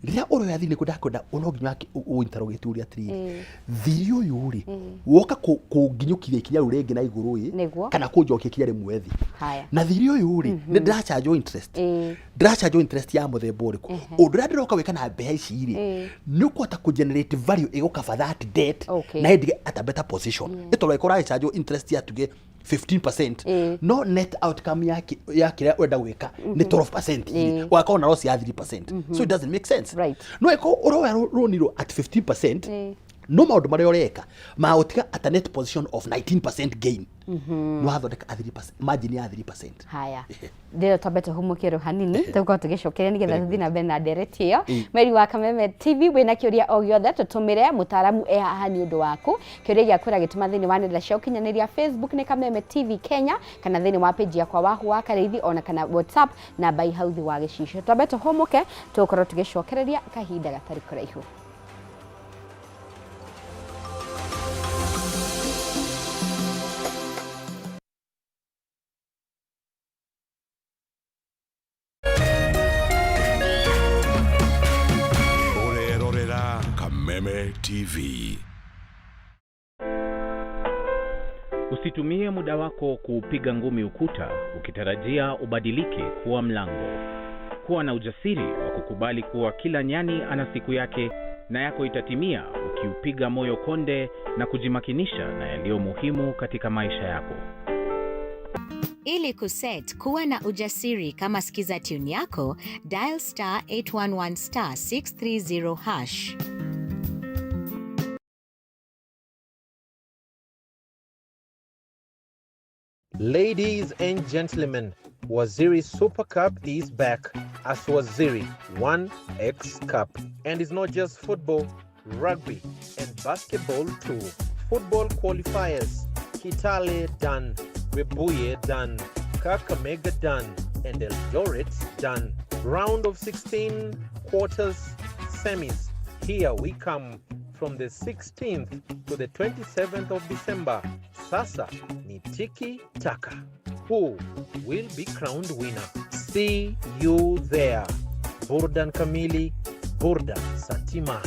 Rĩrĩa ũroya thirĩ nĩkuo ndakwenda no nginya ũ-interrogate ũrĩa atĩrĩrĩ, thirĩ ũyũ rĩ, woka kũnginyũkithia ikinya rĩu rĩngĩ na igũrũ ĩ, kana kũnjokia ikinya rĩmwe thĩ. Na thirĩ ũyũ rĩ, nĩ ndĩrachanjwo interest. Ndĩrachanjwo interest ya mũthemba ũrĩkũ? Ũndũ ũrĩa ndĩroka gwĩka na mbeca ici rĩ, nĩ ũkũhota kũ generate value ĩgũcover that debt na ĩndige at a better position. Nĩ tondũ angĩkorwo ũragĩchanjwo interest ya tuge 15%, no net outcome ya kĩrĩa ũrenda gwĩka nĩ 12%, ũgakorwo na loss ya 3%. So it doesn't make sense. No ĩkorwo ũroya rũni rũ at 15%, no maũndũ marĩa ũreka magũtiga at a net position of 19% gain. Nĩ wathondeka a 3%, margin ya 3%. Haya. Ndĩrĩa twambe tũhumũkie hanini, tũgũkorwo tũgĩcokeria nĩgetha tũthiĩ na mbere na ndereti ĩyo. Meri wa Kameme TV, wĩna kĩũria o gĩothe tũtũmĩre, mũtaaramu e haha nĩ ũndũ waku. Kĩũria gĩaku ũragĩtũma thĩinĩ wa nenda cia ũkinyanĩria Facebook nĩ Kameme TV Kenya, kana thĩinĩ wa page yakwa Wahu wa Karĩithi, ona kana WhatsApp namba ĩ hau thĩ wa gĩcicio. Twambe tũhũmũke, tũgũkorwo tũgĩcokereria kahinda gatarĩ kũraihu. Ũrerorera Kameme TV. Usitumie muda wako kuupiga ngumi ukuta ukitarajia ubadilike kuwa mlango. Kuwa na ujasiri wa kukubali kuwa kila nyani ana siku yake na yako itatimia ukiupiga moyo konde na kujimakinisha na yaliyo muhimu katika maisha yako. Ili kuset kuwa na ujasiri kama skiza tune yako, dial star 811 star 630 hash. Ladies and gentlemen, Waziri Super Cup is back as Waziri 1X Cup. And it's not just football, rugby, and basketball too. Football qualifiers Kitale done, Webuye done, Kakamega done, and Eldoret done. Round of 16, quarters, semis. Here we come from the 16th to the 27th of December. Sasa ni tiki taka. Who will be crowned winner? See you there. Burdan Kamili, Burdan Satima.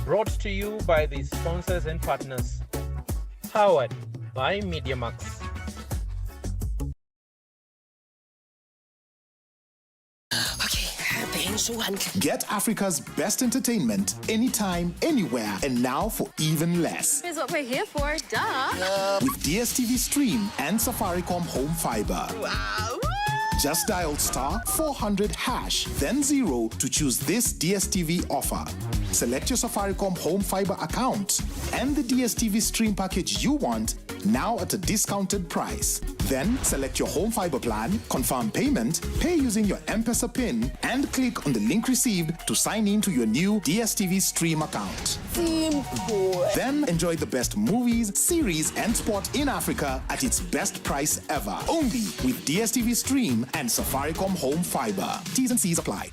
Brought to you by the sponsors and partners. Powered by MediaMax. Get Africa's best entertainment anytime, anywhere, and now for even less. Is what we're here for, duh. With DSTV Stream and Safaricom Home Fiber. Wow. Just dial star 400 hash, then 0 to choose this DSTV offer. Select your Safaricom Home Fiber account and the DSTV Stream package you want now at a discounted price. Then select your Home Fiber plan, confirm payment, pay using your M-Pesa PIN, and click on the link received to sign in to your new DSTV Stream account. Simple. Then enjoy the best movies, series, and sport in Africa at its best price ever. Only with DSTV Stream and Safaricom Home Fiber. T's and C's apply.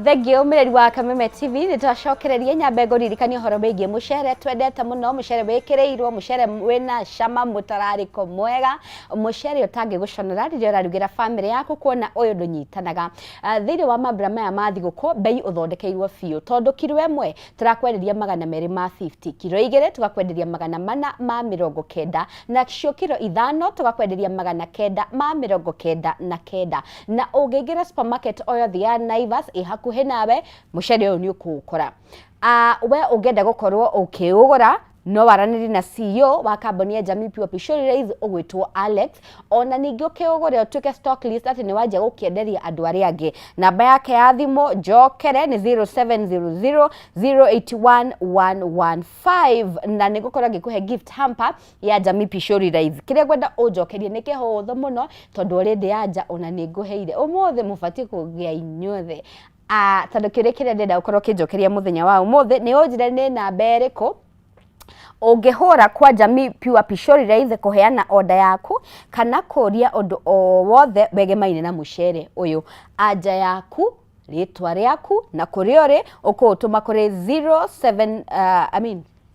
Thengio mũreri wa Kameme TV nĩ twacokereria nyambe ngũririkanie ũhoro wĩgiĩ mũcere twendete mũno mũcere wĩkĩrĩirwo mũcere wĩna cama mũtararĩko mwega mũcere ũtangĩgũconora rĩrĩa ũrarugĩra bamĩrĩ yaku kuona ũyũ ndũnyitanaga. Thĩinĩ wa mambura maya ma thigũkũ bei ũthondekeirwo biũ tondũ kiro ĩmwe tũrakwenderia 250 kiro 2 tũgakwenderia 490 nacio kiro 5 tũgakwenderia 999 na ũngĩingĩra supermarket o yothe ya Naivas ĩ hakuhĩ nawe mũcere ũyũ nĩ ũkũũkora. We ũngĩenda gũkorwo ũkĩũgũra no waranĩrie na CEO wa kambuni ya Jamii Pure Pishori Rice ũgwĩtwo Alex, ona ningĩ ũkĩũgũre ũtuĩke stock list atĩ nĩ wanjia gũkĩenderia andũ arĩa angĩ. Namba yake ya thimũ njokere nĩ 0700 081 115 na nĩ ngũkorwo ngĩkũhe gift hamper ya Jamii Pishori Rice. Kĩrĩa ngwenda ũnjokerie nĩ kĩhũthũ mũno tondũ already anja ona nĩ ngũheire ũmũthĩ mũbatiĩ kũgĩa inyuothe. Tondũ kĩrĩa kĩrĩa ndĩrenda ũkorwo ũkĩnjokeria mũthenya wa ũmũthĩ nĩ ũnjĩre nĩ namba ĩrĩkũ ũngĩhũra kwa Jamii Pure Pishori Rice kũheana order yaku kana kũria ũndũ o wothe wegemaine na mũcere ũyũ. Anja yaku, rĩtwa rĩaku na kũrĩa ũrĩ ũkũũtũma kũrĩ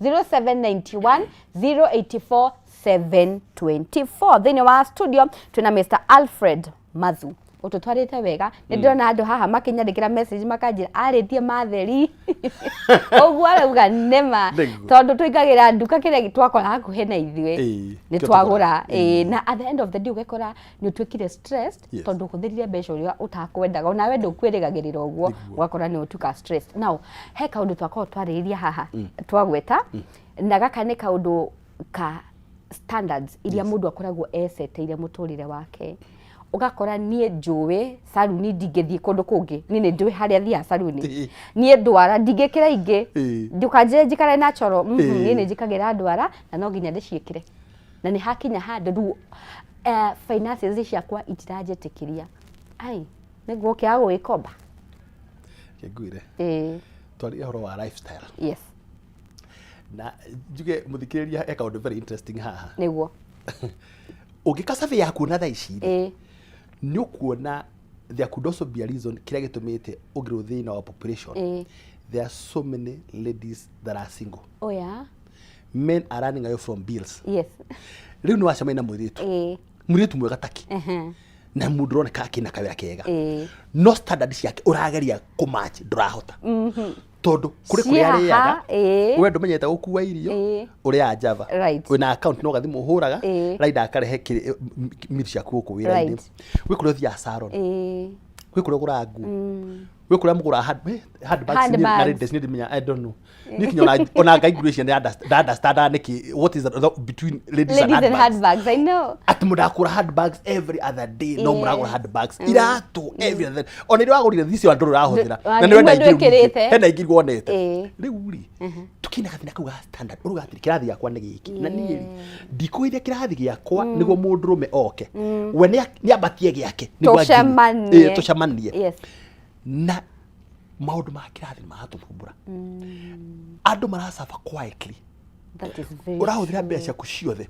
0791 084 724. Thĩinĩ wa studio twĩna Mr. Alfred Mathu ũtũtwarĩte wega nĩ ndĩrona andũ haha makĩnyandĩkĩra message makanjĩra arĩtie matheri ũguo arauga nĩma tondũ tũingagĩra nduka kĩrĩa twakora hakuhĩ na ithuĩ nĩ twagũra, na at the end of the day ũgekora nĩ ũtuĩkire stressed tondũ ũhũthĩrire mbeca ũrĩa ũtakwendaga onawe ndũkwĩrĩgagĩrĩra ũguo ũgakora nĩ ũtuĩka stressed. Now he kaũndũ twakorwo twarĩrĩria haha twagweta na gaka nĩ kaũndũ ka standards iria mũndũ akoragwo eceteire mũtũrĩre wake. Ũgakora niĩ njũĩ saruni ndingĩthiĩ kũndũ kũngĩ, niĩ nĩ njũĩ harĩa thiaga saruni, niĩ ndwara ndingĩkĩra ingĩ, ndũkanjĩre njikare natural, niĩ nĩ njikagĩra ndwara na no nginya ndĩciĩkĩre, na nĩ hakinya handũ rĩu finances ciakwa itiranjĩtĩkĩria. Ai nĩguo ũkĩaga gũgĩkomba. Ngwĩre twarie ũhoro wa lifestyle. Yes. Na njuge mũthikĩrĩria he kaũndũ very interesting haha. Nĩguo ũngĩka survey yaku na thaa ici nĩ ũkuona there could also be a reason kĩrĩa gĩtũmĩte ũngĩrwo thĩinĩ wa population. There are so many ladies that are single. Oh yeah. Men are running away from bills. Yes. Rĩu nĩ wacemania na mũirĩtu. Mũirĩtu mwega taki. Na mũndũ ũroneka akĩna kawĩra kega. No standard ciake ũrageria kũmatch ndũrahota. Tondũ kũrĩ kũrĩa arĩaga, we ndũmenyete gũkua irio, ũrĩaga Java. Wĩna account no gathimũ ũhũraga, rider akarehe meal ciaku gũkũ wĩra-inĩ. Gwĩ kũrĩa ũthiaga salon. Gwĩ kũrĩa ũgũraga nguo, gwĩ kũrĩa mũgũraga handbags. Niĩ na Handbags. ladies niĩ ndimenya, I don't know. Niĩ kinya ona ngai ngwĩciria nĩ understandaga nĩkĩ, what is the between ladies and Ladies and handbags. handbags, I know. Atĩ mũndakũra handbags every other day, no mũragũra handbags, iratũ every other, ona iria wagũrire this year ndũrĩ ũrahũthĩra. Ndũ- Na nĩ wenda imwe ingĩ ndwĩkĩrĩte. hena ingĩ wonete. Rĩu rĩ, tukina gathĩna kau ga standard, ũruga atĩrĩ, kĩrathi gĩakwa nĩ gĩkĩ, na niĩ rĩ, ndikũgeithia kĩrathi gĩakwa nĩguo mũndũrũme oke we nĩ ambatie gĩake nĩguo anginyie. Tũcemanie. Ĩĩ, tũcemanie. Na maũndũ ma kĩrathi nĩ maratũthumbũra, andũ marasuffer quietly. That is very Ũrahũthĩra mbeca ciaku ciothe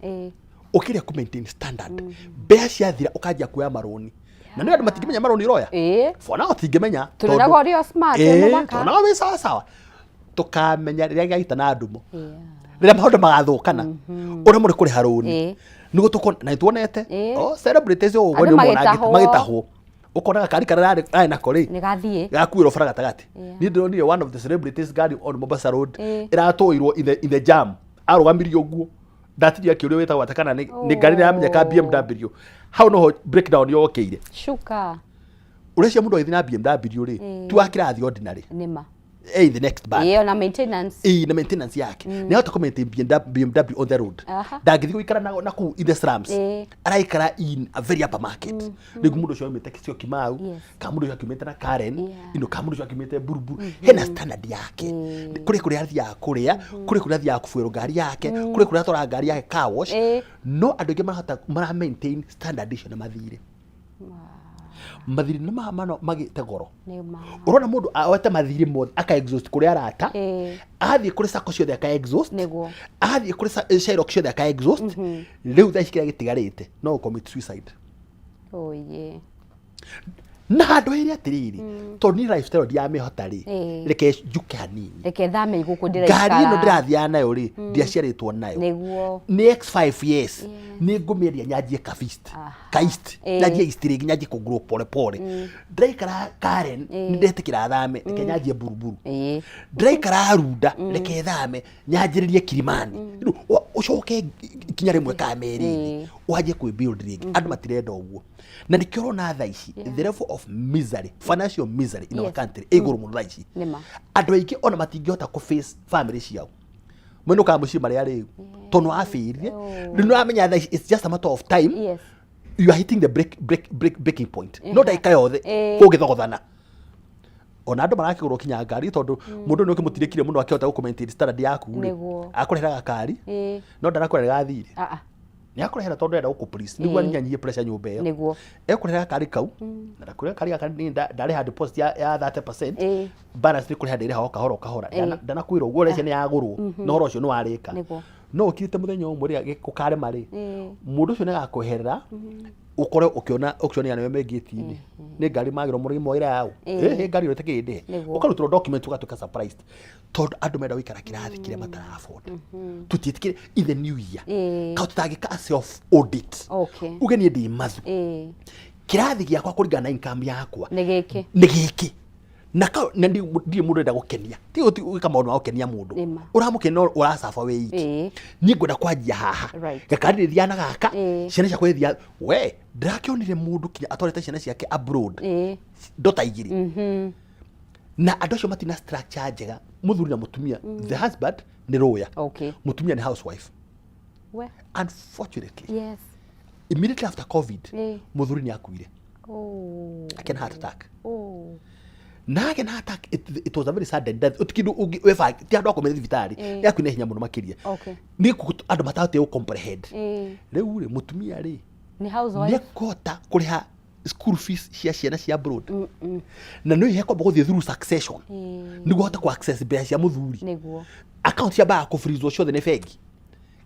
ũkĩrĩa kũ maintain standard, mbeca ciathira ũkanjia kuoya marũni, na nĩ andũ matingĩmenya marũni ũroya. For now tingĩmenya. Tuonaga ũrĩ o smart, wĩ mũthaka. Tuonaga wĩ sawa sawa, tũkamenya rĩrĩa gĩaita na ndumo, rĩrĩa maũndũ magathũkana, ũrĩa mũrĩ kũrĩha rũni, nĩguo tũkona na nĩtuonete oh, celebrities ũguo Andũ nĩ ũmona magĩtahwo. magĩtahwo, ũkona gakari karĩa arĩ nako rĩ, Nĩ gathiĩ. gakuĩrwo bara gatagatĩ. Niĩ ndĩronire one of the celebrities ngari on Mombasa Road ĩratũirwo in the jam, arũgamirio ũguo, ndatiria akĩũrio wĩtagwo atĩa kana nĩ ngari ĩramenyeka BMW, hau noho breakdown yokĩire. Shuka. Ũreciria mũndũ agĩthiĩ na BMW rĩ, ti wa kĩrathi ordinary. Nĩma. Eh, the next band. Ĩĩ, ona maintenance. Ĩĩ, na maintenance yake nĩ ahota kũ maintain BMW on the road. Ndangĩthiĩ gũikara na kũu in the slums. Araikara in a very upper market. Rĩu mũndũ ũcio aumĩte Syokimau, kana mũndũ ũcio akiumĩte na Karen, kana mũndũ ũcio akiumĩte Buruburu, hena standard yake, kũrĩ kũrĩa athiaga kũrĩa, kũrĩ kũrĩa athiaga kũbuĩrwo ngari yake, kũrĩ kũrĩa atwaraga ngari yake car wash. No andũ aingĩ marahota mara maintain standard icio na mathirĩ, mathirĩ nĩ mano magĩte goro. Nĩma. Ũrona mũndũ oete mathirĩ mothe, aka exhaust kũrĩ arata, agathiĩ kũrĩ sacco ciothe aka exhaust, agathiĩ kũrĩ Shylock ciothe aka exhaust. Rĩu thaa ici kĩrĩa gĩtigarĩte no gũ commit suicide. Oh yeah. Na handũ hĩrĩ atĩrĩrĩ, tondũ niĩ lifestyle ndiramĩhota rĩ, reke njuke hanini. Reke thame gũkũ Ngari ĩno ndĩraikara. ndĩrathiaga nayo rĩ, ndiaciarĩtwo nayo. Nĩ X5, yes, nĩ ngũmĩendia nyanjie ka East, ka East, nyanjie East rĩngĩ, nyanjie kũgrow pole pole. Ndĩraikara Karen, nĩ ndetĩkĩra thame, reke nyanjie Buruburu. Ndĩraikara Runda, reke thame nyanjĩrĩrie Kilimani. Rĩu ũcoke ikinya rĩmwe ka merĩ wanjie kwĩ build rĩngĩ. Andũ matirenda ũguo, na nĩkĩo ũrona thaa ici the level of misery, financial misery in our country ĩ igũrũ mũno thaa ici. Andũ aingĩ ona matingĩhota kũ face family ciao, mwenũkaga mũciĩ marĩa rĩu tondũ wabĩrire. Rĩu nĩwamenya thaa ici it's just a matter of time, you are hitting the breaking point, no ndagĩka yothe kũngĩthogothana. Ona andũ marakĩgũrwo kinya ngari, tondũ mũndũ nĩ ũkĩmũtirĩkire mũno akĩhota gũkũ maintain standard yaku rĩ, akũrehera gakari, no ndarakwĩra nĩ gathirĩ. Nĩ akũrehera tondũ arenda gũkũ please nĩguo anyihanyihie pressure nyũmba ĩyo. Ekũrehera gakari kau na ndakwĩra gakari gaka niĩ ndarĩha deposit ya 30%, balance nĩ kũrĩha ndĩrĩha o kahora o kahora. Ndanakwĩra ũguo ũrecia nĩ yagũrwo na ũhoro ũcio nĩ warĩka. No ũkirĩte mũthenya ũmwe rĩrĩa gũkarema rĩ, mũndũ ũcio nĩ agakweherera, ũkore ũkĩona ũkĩonera nĩwe me ngĩti-inĩ, nĩ ngari magĩrwo mũrĩmi moire yaũ. Ĩ ngari ĩyo ĩtakĩrĩ ndĩhe. Ũkarutĩrwo document, ũgatuĩka surprised, tondũ andũ menda gũikara kĩrathi kĩrĩa matara afford. Tũtiĩtĩkĩre in the new year ka tũtangĩka self audit, uge niĩ ndĩ mathu, kĩrathi gĩakwa kũringana na income yakwa Nĩ gĩkĩ. Nĩ gĩkĩ. Na na ndirĩ mũndũ ũrenda gũkenia, ti gwĩka maũndũ ma gũkenia mũndũ. Ũramũkenia no ũracaba wĩ iki. Niĩ ngwenda kwanjia haha. Gakari rĩthiaga na gaka, ciana ciakwa ithiaga we. Ndĩrakĩonire mũndũ kinya atwarĩte ciana ciake abroad, ndota igĩrĩ, na andũ acio matina structure njega, mũthuri na mũtumia. The husband nĩ lawyer, mũtumia nĩ housewife. We. Unfortunately, immediately after COVID, mũthuri nĩ akuire, akĩna heart attack. Na agĩa na heart attack, it was a very sudden death. Ũti kĩndũ ũngĩ wĩbange, ti andũ akomete thibitarĩ. Nĩ akuire hinya mũno makĩria. Nĩ andũ matahotire gũ comprehend. Rĩu rĩ, mũtumia rĩ, Nĩ housewife. Nĩ ekũhota kũrĩha school fees cia ciana cia abroad? Na nĩ hekwamba gũthiĩ through succession nĩguo hote kũ access mbeca cia mũthuri. Account ciambaga kũ freeze ciothe nĩ bengi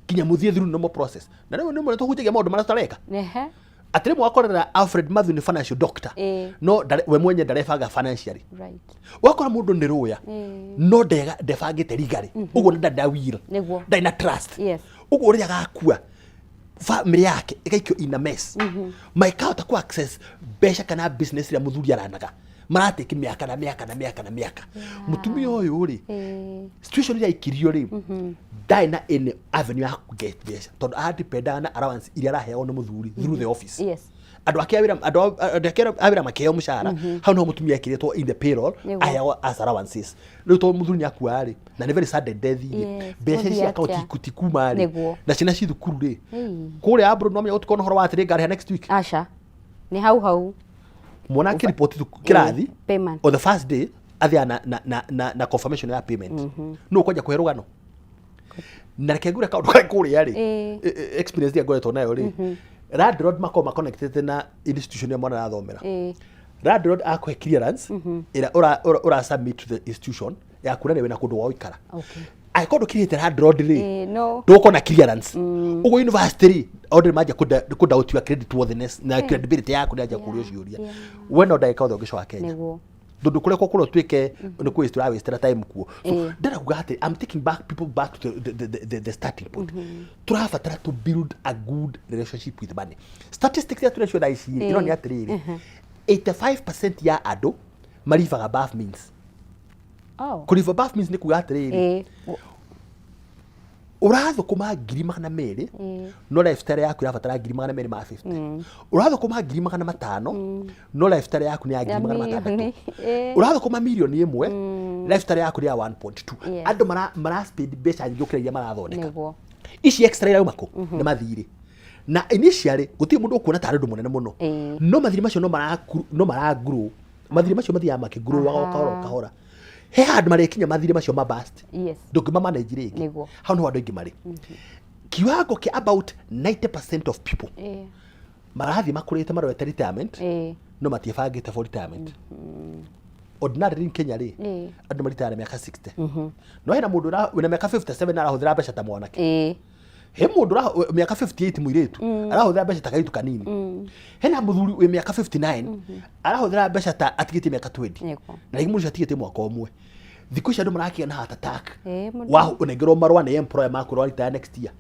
nginya mũthiĩ through normal process. Na rĩu nĩ mũno tũhunjagia maũndũ marĩa tũtareka, atĩ rĩmwe wakorera Alfred Matthew nĩ financial doctor, no we mwenye ndarebanga financially. Wakora mũndũ nĩ rũya, no ndebangĩte legally ũguo, nĩ ndarĩ na will, ndarĩ na trust. Ũguo rĩrĩa agakua, family yake ĩgaikio in a mess, maikahota ku access mbeca kana business ĩrĩa mũthuri aranaga. Maratĩki mĩaka na mĩaka na mĩaka na mĩaka. Mũtumia ũyũ rĩ, situation ĩrĩa aikirio rĩ, ndarĩ na any avenue ya get mbeca, tondũ adependaga na allowance iria araheagwo nĩ mũthuri through the office. Andũ ake a wĩra, andũ ake a wĩra makĩheo mũcara hau niho mũtumia ekĩrĩtwo in the payroll. Aheagwo as allowances. Rĩu tondũ mũthuri nĩ akua rĩ, na nĩ very sudden death rĩ, mbeca Gũthiĩ ici account atĩa? tikuma rĩ, na ciana ci thukuru rĩ, kũrĩa abroad no menya gũtikorwo na ũhoro wa atĩrĩ, ngarĩha next week. Aca, nĩ hau hau. Mwana akĩripoti kĩrathi Payment. on the first day athiaga na confirmation ya payment. No ũkwanja kũhe rũgano na reke ngwĩre kaũndũ karĩ kũrĩa rĩ, experience ĩrĩa ngoretwo nayo rĩ, landlord makoragwo maconnected na institution ĩrĩa mwana arathomera. Landlord akũhe clearance ĩrĩa ũra submit to the institution ya kuonania wĩna kũndũ gwa gũikara. Angĩkorwo ndũkinyĩte landlord rĩ, No. ndũgũkorwo na clearance. Ũguo university rĩ, already manjia kũ doubt your credit worthiness na credibility yaku, nĩ anjia kũũria ciũria. We no ndagĩka othe ũngĩcoka Kenya, tondũ kũrĩa kũrĩa ũtuĩke nĩ kũ waste, ũra time kuo. So ndĩrenda kuga atĩ I'm taking back people back to the starting point. Tũrabatara to build a good relationship with money. Statistics iria tũrĩ nacio thaa ici rĩ, ĩronania atĩrĩrĩ, 85% ya andũ marivaga above means. Kũriva above means nĩ kuga atĩrĩrĩ, ũrathũkũma 200,000, no lifestyle yaku ĩrabatara 250,000. Ũrathũkũma 500,000, no lifestyle yaku nĩ ya 600,000. Mirioni. Ũrathũkũma 1 million, lifestyle yaku nĩ ya 1.2. Andũ mara spend mbeca nyingĩ gũkĩra iria marathondeka. Ici extra irauma kũ? Nĩ mathirĩ. Na initially gũtirĩ mũndũ ũkuona tarĩ ũndũ mũnene mũno, no mathirĩ macio no maragrow. Mathirĩ macio mathiaga makĩgrowaga o kahora o kahora, he handũ marĩkinya mathirĩ macio mabust, ndũngĩma manage rĩngĩ. Hau niho andũ aingĩ marĩ. Kiwango kĩa about 90% of people marathiĩ makũrĩte marorete retirement, no matiĩbangĩte for retirement. Ordinarily in Kenya rĩ, andũ maritaya na mĩaka 60, no hena mũndũ wĩna mĩaka 57 arahũthĩra mbeca ta mwanake. He mũndũ mĩaka 58, mũirĩtu, arahũthĩra mbeca ta kairĩtu kanini. Hena mũthuri wĩ mĩaka 59 arahũthĩra mbeca ta atigĩtie mĩaka 20, na rĩngĩ mũndũ ũcio atigĩtie mwaka ũmwe. Thikũ ici andũ marakĩgĩa na heart attack. Mũno. Wa ũnengerwo marũa nĩ employer makwĩrwo retire next year,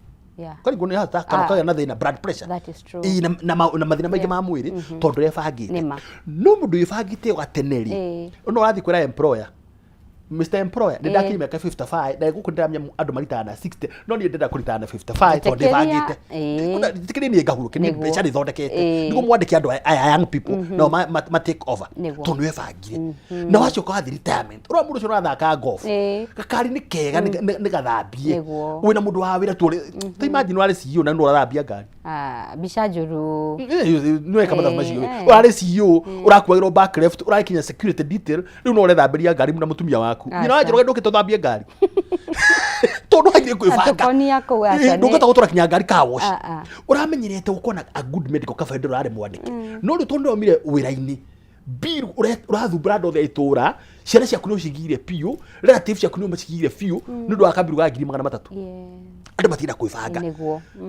karigwo nĩ heart attack kana ũkagĩa na thĩna blood pressure. That is true. Ĩĩ, na mathĩna maingĩ ma mwĩrĩ tondũ ndũrebangĩte. Nĩma. No mũndũ wĩbangĩte o gatene rĩ, no ũrathiĩ kwĩra employer, "Mr Employer, nĩ ndakinyia mĩaka 55 na gũkũ ndĩramenya andũ maritaga na 60, no niĩ ndĩrenda kũritaya na 55 tondũ Njĩtĩkĩria, ndĩbangĩte. Njĩtĩkĩria niĩ ngahurũke niĩ mbeca nĩthondekete, nĩguo mwandĩke andũ aya young people nao ma take over, tondũ nĩwebangire." Na wacoka wathiĩ retirement, ũrona mũndũ ũcio ũrathaka golf, gakari nĩ kega, nĩ gathambie, wĩna mũndũ wa wĩra tu. Ta imagine warĩ CEO na nĩ ũrathambia ngari. Ah, mbica njũru. Nĩweka mathabu macio. Ũrarĩ CEO, ũrakuagĩrwo back left, ũrakinya security detail, rĩu no ũrethambĩria ngari na mũtumia waku. Nyina wa Njoroge, ndũkĩte ũthambie ngari tondũ hagire kwĩbanga. Atũkonia kũu, aca. Ndũngĩhota gũtwara kinya ngari car wash. Ah, ah. Ũramenyerete gũkorwo na a good medical cover hĩndĩ ĩrĩa ũrarĩ mwandĩke, no rĩu tondũ nĩwaumire wĩra-inĩ, bill ũrathumbũra andũ othe a itũra, ciana ciaku nĩ ũcigire biũ, relatives ciaku nĩ ũmacigire biũ nĩ ũndũ wa kabiru ga 300,000. Andũ matirenda kwĩbanga.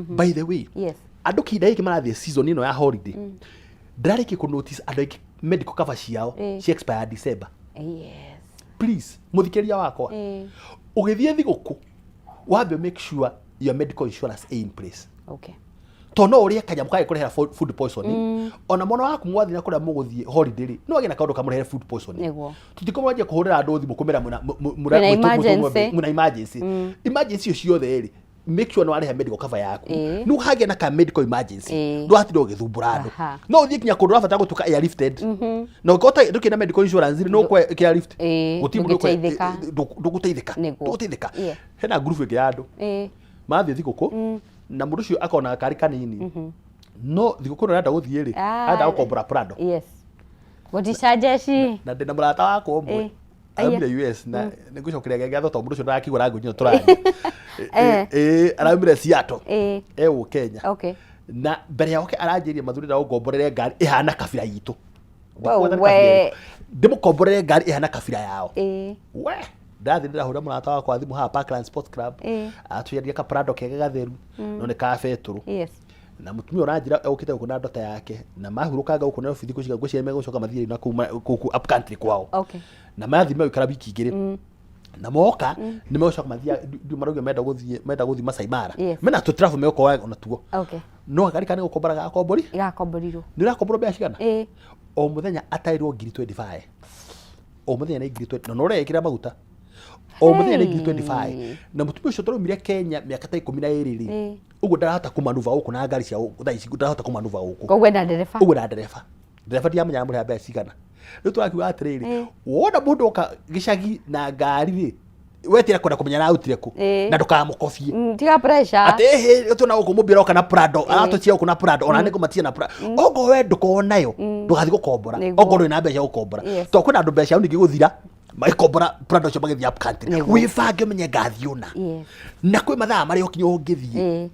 By the way, andũ kĩhinda gĩkĩ marathiĩ season ĩno ya holiday, ndĩrarĩkia kũ notice andũ aingĩ medical cover ciao ci expire December. Please, mũthikĩrĩria wakwa, ũgĩthiĩ thigũkũ, wambe make sure your medical insurance is in place, tondũ no ũrĩe kanyamũ kagĩkũrehera food poisoning. Ona mwana waku mwathiĩ na kũrĩa mũgũthiĩ holiday rĩ, no agĩe na kaũndũ kamũrehere food poisoning. Tũtikũmwanjia kũhũrĩra andũ thimũ kũmera Mwĩna emergency. mwĩna emergency. Emergency icio ciothe rĩ, make sure nĩ warĩha medical cover yaku, nĩ hagĩa na ka medical emergency, ndũgatinda ũgĩthumbũra andũ. No ũthiĩ kinya kũndũ ũrabatara gũtuĩka airlifted, na ũngĩkorwo ndũkĩrĩ na medical insurance rĩ, no ũkwe airlift. Gũtirĩ mũndũ Ndũngĩteithĩka. Ndũgũteithĩka. Ndũgũteithĩka. Hena group ĩngĩ ya andũ mathiĩ thigũkũ, na mũndũ ũcio akona gakari kanini, no thigũkũ ĩno arenda gũthiĩ rĩ, arenda gũkombora Prado. Yes, gũticajeci. Na ndĩna mũrata wakwa ũmwe araumire US, na nĩngũcokeria ngatho tondũ mũndũ ũcio ndarakĩgũra ngũ ĩno tũraria. Araumire Seattle, egũ Kenya, na mbere ya oke aranjĩria, "Mathuri, na ũngomborere ngari ĩhana kabira itũ." Ndĩmũkomborere ngari ĩhana kabira yao. We ndathiĩ ndĩrahũra mũrata wakwa thimũ haha Parkland Sports Club, atwendia ka Prado kega gatheru, no nĩ ka betũrũ. Na mũtumia ũranjĩra okĩte gũkũ na ndota yake, na mahurũkanga gũkũ Nairobi thikũ ciga ngwĩciria megũcoka mathiĩ na kũu kũu up country kwao. Na mathiĩ megũikara wiki 2, na moka nĩ megũcoka mathiĩ, marauga menda gũthiĩ Masai Mara. Mena tũ travel megũkorwo ona tuo. No gakari ka nĩ gũkombora gakombori. Igakomborirwo. Nĩ ũrakomborwo mbeca cigana? Ĩĩ. O mũthenya ataĩrwo ngiri 25. O mũthenya nĩ ngiri 20 na no ũreĩkĩra maguta. O mũthenya nĩ ngiri 25. Na mũtumia ũcio tũraumire Kenya mĩaka ta 12 rĩ. Ũguo ndarahota kũmanuva gũkũ na ngari cia gũkũ thaa ici ndarahota kũmanuva gũkũ. Koguo ena ndereba. Ũguo na ndereba. Ndereba ndiramenya aramũrĩha mbeca cigana. Rĩu tũrakiuga atĩrĩrĩ, wona mũndũ oka gĩcagi na ngari rĩ, wetĩra kwenda kũmenya ararutire kũ na ndũkamũkobie. Tiga pressure. Atĩ ĩhĩ tũna gũkũ mũmbira oka na Prado, aratũtia gũkũ na Prado, ona nĩ ngũmatia na Prado. Okorwo we ndũkoragwo nayo, ndũgathiĩ gũkombora. Okorwo ndũrĩ na mbeca cia gũkombora. Tondũ kwĩna andũ mbeca ciao ningĩ gũthira, magĩkombora Prado icio magĩthiĩ up country. Wĩbange ũmenye ngathiĩ ũna. Na kwĩ mathaa marĩa ũkinya ũngĩthiĩ.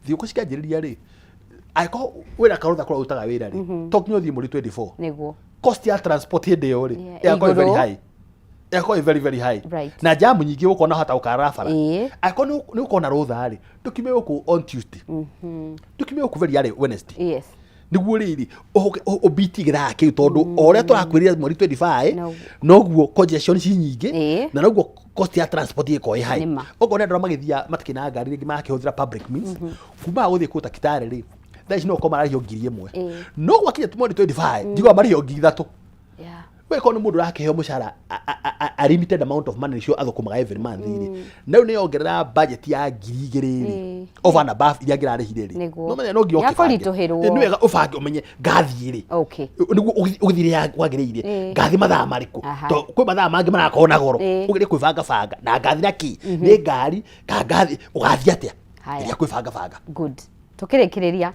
Thigũkũ cikĩanjĩrĩria rĩ, angĩkorwo wĩna karũtha kũrĩa ũrutaga wĩra rĩ, to nginya ũthiĩ mweri 24. Cost ya transport hĩndĩ ĩyo rĩ, ĩgakorwo ĩ very Igũrũ. high. Ĩgakorwo ĩ very very high. Na jamu nyingĩ ũkona hata gũkarara bara. Angĩkorwo nĩ ũkona rũtha rĩ, ndũkiume gũkũ on Tuesday. Ndũkiume gũkũ very early Wednesday. Nĩguo rĩrĩ, ũbitie gĩthaa kĩu tondũ o ũrĩa tũrakwĩrire mweri 25, noguo congestion ci nyingĩ, na noguo cost ya transport ĩgĩkorwo ĩ high. Okorwo nĩ andũ arĩa magĩthiaga matikĩrĩ na ngari rĩngĩ marakĩhũthĩra public means, kuma gũthiĩ kũu ta Kitale rĩ, thaa ici no ũkorwo mararĩhio 1000. No gwakinya mweri 25, njiguaga marĩhio 3000. We korwo nĩ mũndũ ũrakĩheo mũcara a limited amount of money nĩcio athũkũmaga every month rĩ, na rĩu nĩyongerera budget ya 2000 rĩ, over and above iria angĩrarĩhire rĩ, no menya no nginya ũkĩbange. Nĩakũritũhĩrwo. Nĩ wega ũbange ũmenye ngathiĩ rĩ. Nĩguo ũgĩthiĩ rĩrĩa kwagĩrĩire. Ngathiĩ mathaa marĩkũ? Tondũ kwĩ mathaa mangĩ marakorwo na goro. Ũgerie kwĩbanga banga na ngathiĩ na kĩ? Nĩ ngari kana ngathiĩ, ũgathiĩ atĩa? Geria kwĩbanga banga. Good. Tukĩrĩkĩrĩria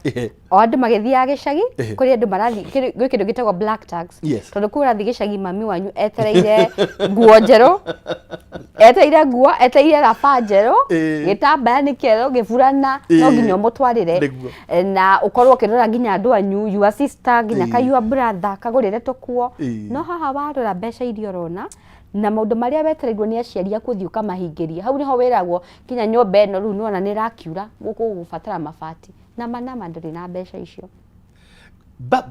o andũ magĩthiaga gĩcagi, kũrĩ andũ marathiĩ gwĩ kĩndũ gĩtagwo black tax. Tondũ kũu ũrathiĩ gĩcagi mami wanyu etereire nguo njerũ, etereire nguo, etereire raba njerũ, gĩtambaya nĩ kĩerũ, gĩburana, no nginya ũmũtwarĩre. Na ũkorwo ũkĩrora nginya andũ anyu, your sister, nginya ka your brother, kagũrĩre tũkuo. No haha warora mbeca iria ũrona, na maũndũ marĩa wetereirwo nĩ aciari aku ũthiĩ ũkamahingĩrie, hau nĩho wĩragwo nginya nyũmba ĩno rĩu nĩwona nĩ ĩrakiura, gũkũ ũgũbatara mabati, nama nama ndũrĩ na mbeca icio.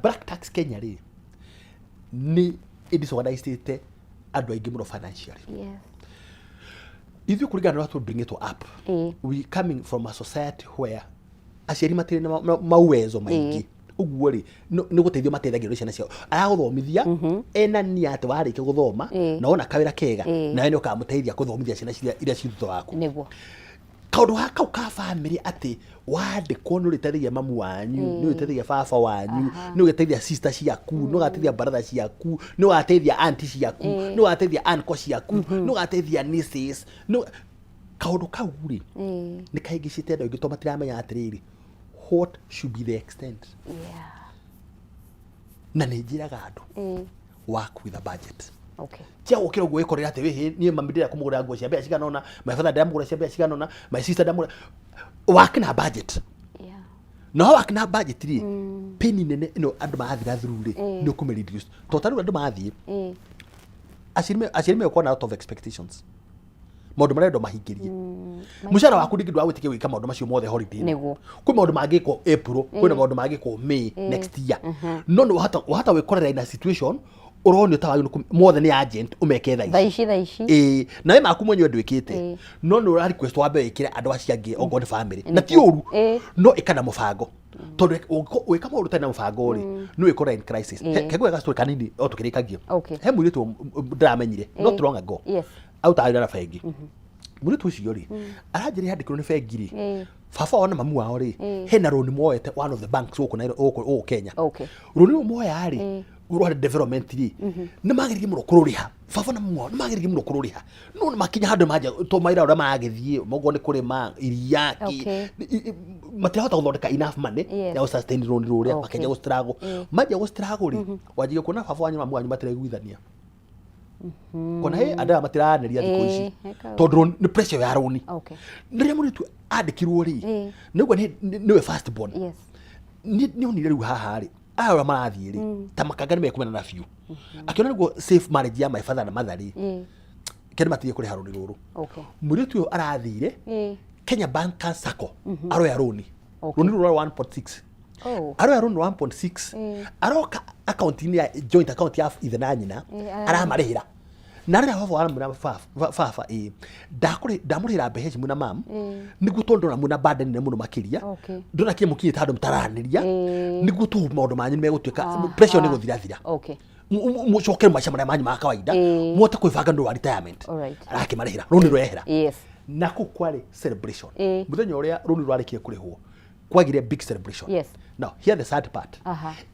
Black tax Kenya rĩ, nĩ ĩdisorganizĩte andũ aingĩ mũno financially. Ithuĩ kũringana na ũrĩa tũ bring it up, we coming from a society where aciari matirĩ na mauwezo maingĩ. Ũguo rĩ, nĩ gũteithio mateithagio nĩ ciana ciao. Aragũthomithia, ena nia atĩ warĩkia gũthoma, na wona kawĩra kega, nawe nĩ ũkamũteithia kũthomithia ciana iria ci thutha waku. Kaũndũ ga kau ka bamĩrĩ atĩ wandĩkwo nĩ ũrĩteithagia mamu wanyu, nĩ ũrĩteithagia baba wanyu, nĩ ũrĩteithagia sister ciaku, nĩ ũgateithia brother ciaku, nĩ ũgateithia auntie ciaku, nĩ ũgateithia uncle ciaku, nĩ ũgateithia nieces. Kaũndũ kau rĩ, nĩ kahĩngĩcĩte andũ aingĩ tondũ matiramenya atĩrĩrĩ, what should be the extent. Na nĩ njĩraga andũ, work with a budget. Tia gũkĩra ũguo wĩkorere atĩ wĩhĩ, niĩ mami ndĩrenda kũmũgũrĩra nguo cia mbeca cigana ũna, my father ndĩramũgũrĩra cia mbeca cigana ũna, my sister ndĩramũgũrĩra. Work na budget. Na work na budget rĩ, pain nene ĩno andũ marathira through rĩ, nĩ ũkũmĩ reduce. Tondũ ta rĩu andũ marathiĩ, aciari megũkorwo na lot of expectations. Maũndũ marĩa andũ mahingĩrie. Mũcara waku rĩngĩ ndũragwĩtĩkia gwĩka maũndũ macio mothe holiday. Kwĩ maũndũ mangĩkwo April, kwĩna maũndũ mangĩkwo May next year. No nĩ wahota gwĩkorera in a situation ũronio ta wagĩrĩirwo mothe nĩ agent ũmeke thaa ici. Thaa ici, thaa ici. Nawe maku mwenyewe ndwĩkĩte. No nĩ ũra request wambe wĩkĩre andũ acio angĩ okorwo nĩ family. Na ti ũru. No ĩka na mũbango. Tondũ ũngĩka maũndũ ũtarĩ na mũbango rĩ, nĩ wĩkorera in crisis. He ngwĩre gastory kanini o tũkĩrĩkagia. He mũirĩtu ndĩramenyire not long ago. Arutaga wĩra na bengi. Mũirĩtu ũcio rĩ, aranjĩra yandĩkirwo nĩ bengi rĩ, baba wao na mamu wao rĩ, hena rũni moete one of the banks gũkũ Nairobi, gũkũ Kenya. Rũni rũu moya rĩ, rwarĩ development rĩ, nĩ mageririe mũno kũrũrĩha. Baba na mamu wao nĩ mageririe mũno kũrũrĩha. No nĩ makinya handũ manjia, to mawĩra ũrĩa maragĩthiĩ, okorwo nĩ kũrĩma, iria, kĩ, matirahota gũthondeka enough money ya gũ sustain rũni rũrĩa, makĩanjia gũ struggle. Manjia gũ struggle rĩ, wanjagia kuona baba wanyu na mamu wanyu matiraiguithania. Kona he andũ aya matiraranĩria thikũ ici. Tondũ nĩ pressure ya rũni. Rĩrĩa mũirĩtu andĩkirwo rĩ, nĩguo nĩwe first born. Nĩ onire rĩu haha rĩ, aya ũrĩa marathiĩ rĩ, ta makanga nĩ mekũmenana biũ. Akĩona nĩguo safe marriage ya my father na mother rĩ, kĩndũ matige kũrĩha rũni rũrũ. Mũirĩtu ũyũ arathire Kenya Bankers Sacco, aroya rũni. Rũni rũrũ rwa 1.6. Aroya rũni rwa 1.6, aroka akaunti-inĩ ya joint account ya ithe na nyina, aramarĩhĩra. Na rĩrĩa baba waramwĩra baba ĩ ndamũrĩhĩra mbeca ici mwĩna mam, nĩguo tondũ ndona mwĩna burden nene mũno makĩria, ndona kinya mũkinyĩte handũ mũtaranĩria, nĩguo tũ maũndũ manyu nĩmegũtuĩka pressure nĩ gũthirathira. Mũcokere maica marĩa manyu ma kawaida, mũhote kwĩbanga nĩ ũndũ wa retirement. Arakĩmarĩhĩra rũni rwehera. Na kũu kwarĩ celebration. Mũthenya ũrĩa rũni rwarĩkire kũrĩhwo kwagire big celebration. Now here the sad part.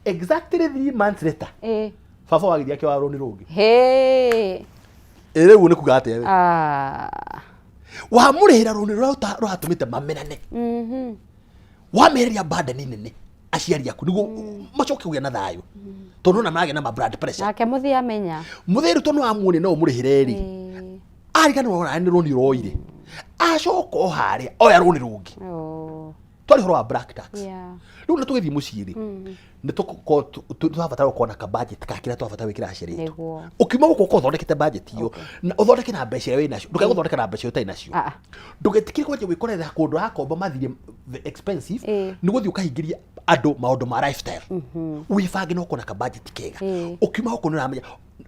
Exactly 3 months later, baba wagithia akĩoya rũni rũngĩ. Hey. Ĩ rĩu nĩ kuga atĩa we? Ah. Wamũrĩhĩra rũni rũrĩa rũratũmĩte mamenane, wamehereria burden nene aciari aku nĩguo macoke kũgĩa na thayũ, tondũ ona maragĩa na ma blood pressure. Nake mũthii amenya. Mũthĩri tondũ wamuonia no ũmũrĩhĩre rĩ, ariganĩrwo ona nĩ rũni roire, acoka o harĩa oya rũni rũngĩ. Twarĩ ũhoro wa black tax. Rĩu na tũgĩthiĩ mũciĩ rĩ, nĩ tũgũkorwo tũrabatara gũkorwo na kabudget ka kĩrĩa tũrabatara gwĩkĩra aciari aitũ. Ũkiuma gũkũ ũkorwo ũthondekete budget iyo, na ũthondeke na mbeca iria wĩ nacio, ndũkae gũthondeka na mbeca iria ũtarĩ nacio. Ah, ah. Ndũgetĩkĩre kwanjia gwĩkorerera kũndũ ũrakomba mathirĩ the expensive, nĩ gũthiĩ ũkahingĩria andũ maũndũ ma lifestyle. Wĩbange na ũkorwo na kabudget kega. Ũkiuma gũkũ nĩ ũramenya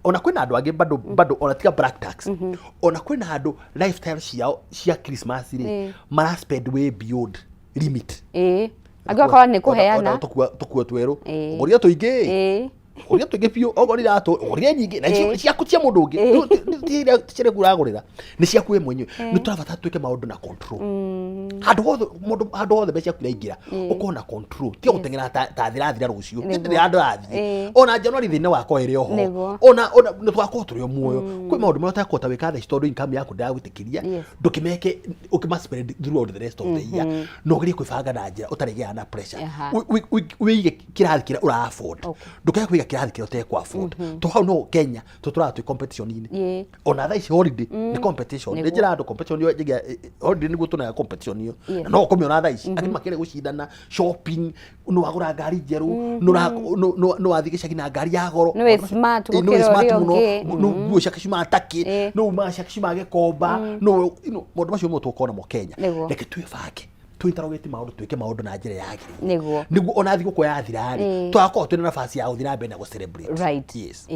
ona kwĩna andũ angĩ bado bado, ona tiga black tax, ona kwĩna andũ lifestyle ciao cia Christmas rĩ, mara spend way beyond limit. Ĩĩ. Angĩkorwo nĩ kũheana. Tũkuo twerũ, ũgũrire tũingĩ, ũgũrire tũingĩ biũ, okorwo iratũ ũgũrire nyingĩ na icio ciaku cia mũndũ ũngĩ. Ti iria ciaku ũragũrĩra, nĩ ciaku we mwenyewe. Nĩ tũrabatara twĩke maũndũ na control handũ hothe mũndũ, handũ hothe mbeca ciaku iraingĩra ũkorwo na control, tiga gũteng'era ta thĩrathira rũciũ. Gĩtirĩ handũ rathiĩ. Ona January thĩna wakwa ĩrĩ oho. Ona nĩ tũgakorwo tũrĩ o muoyo, kwĩ maũndũ marĩa ũtakũhota gwĩka thaa ici tondũ income yaku ndĩragwĩtĩkĩria. Ndũkĩmeke, ũkĩma spread throughout the rest of the year, na ũgerie kwĩbanga na njĩra ũtarĩgĩaga na pressure. Wĩige kĩrathi kĩrĩa ũra afford. Ndũkae kũiga kĩrathi kĩrĩa ũtekũ afford, to hau no Kenya tũtũraga twĩ competition-inĩ. Ona thaa ici holiday nĩ competition. Nĩ njĩra andũ competition ĩyo holiday nĩguo tuonaga competition ĩyo. Na no ũkũmĩona thaa ici angĩ makĩria gũcindana shopping, nĩ wagũra ngari njerũ, nĩ wathiĩ gĩcagi na ngari ya goro. Nĩ wĩ smart Nĩ wĩ gũkĩra smart ũrĩa mũno. ũngĩ. Nĩ nguo ciake ciumaga Turkey, nĩ umaga ciake ciumaga Gĩkomba, nĩ maũndũ macio mo tũkorwo namo Kenya. Reke twĩbange, twĩtarogete maũndũ, twĩke maũndũ na njĩra yagĩrĩire, nĩguo ona thigũkũ yathira rĩ, tũgakorwo twĩna nafasi ya gũthiĩ na mbere na gũ celebrate. Yes.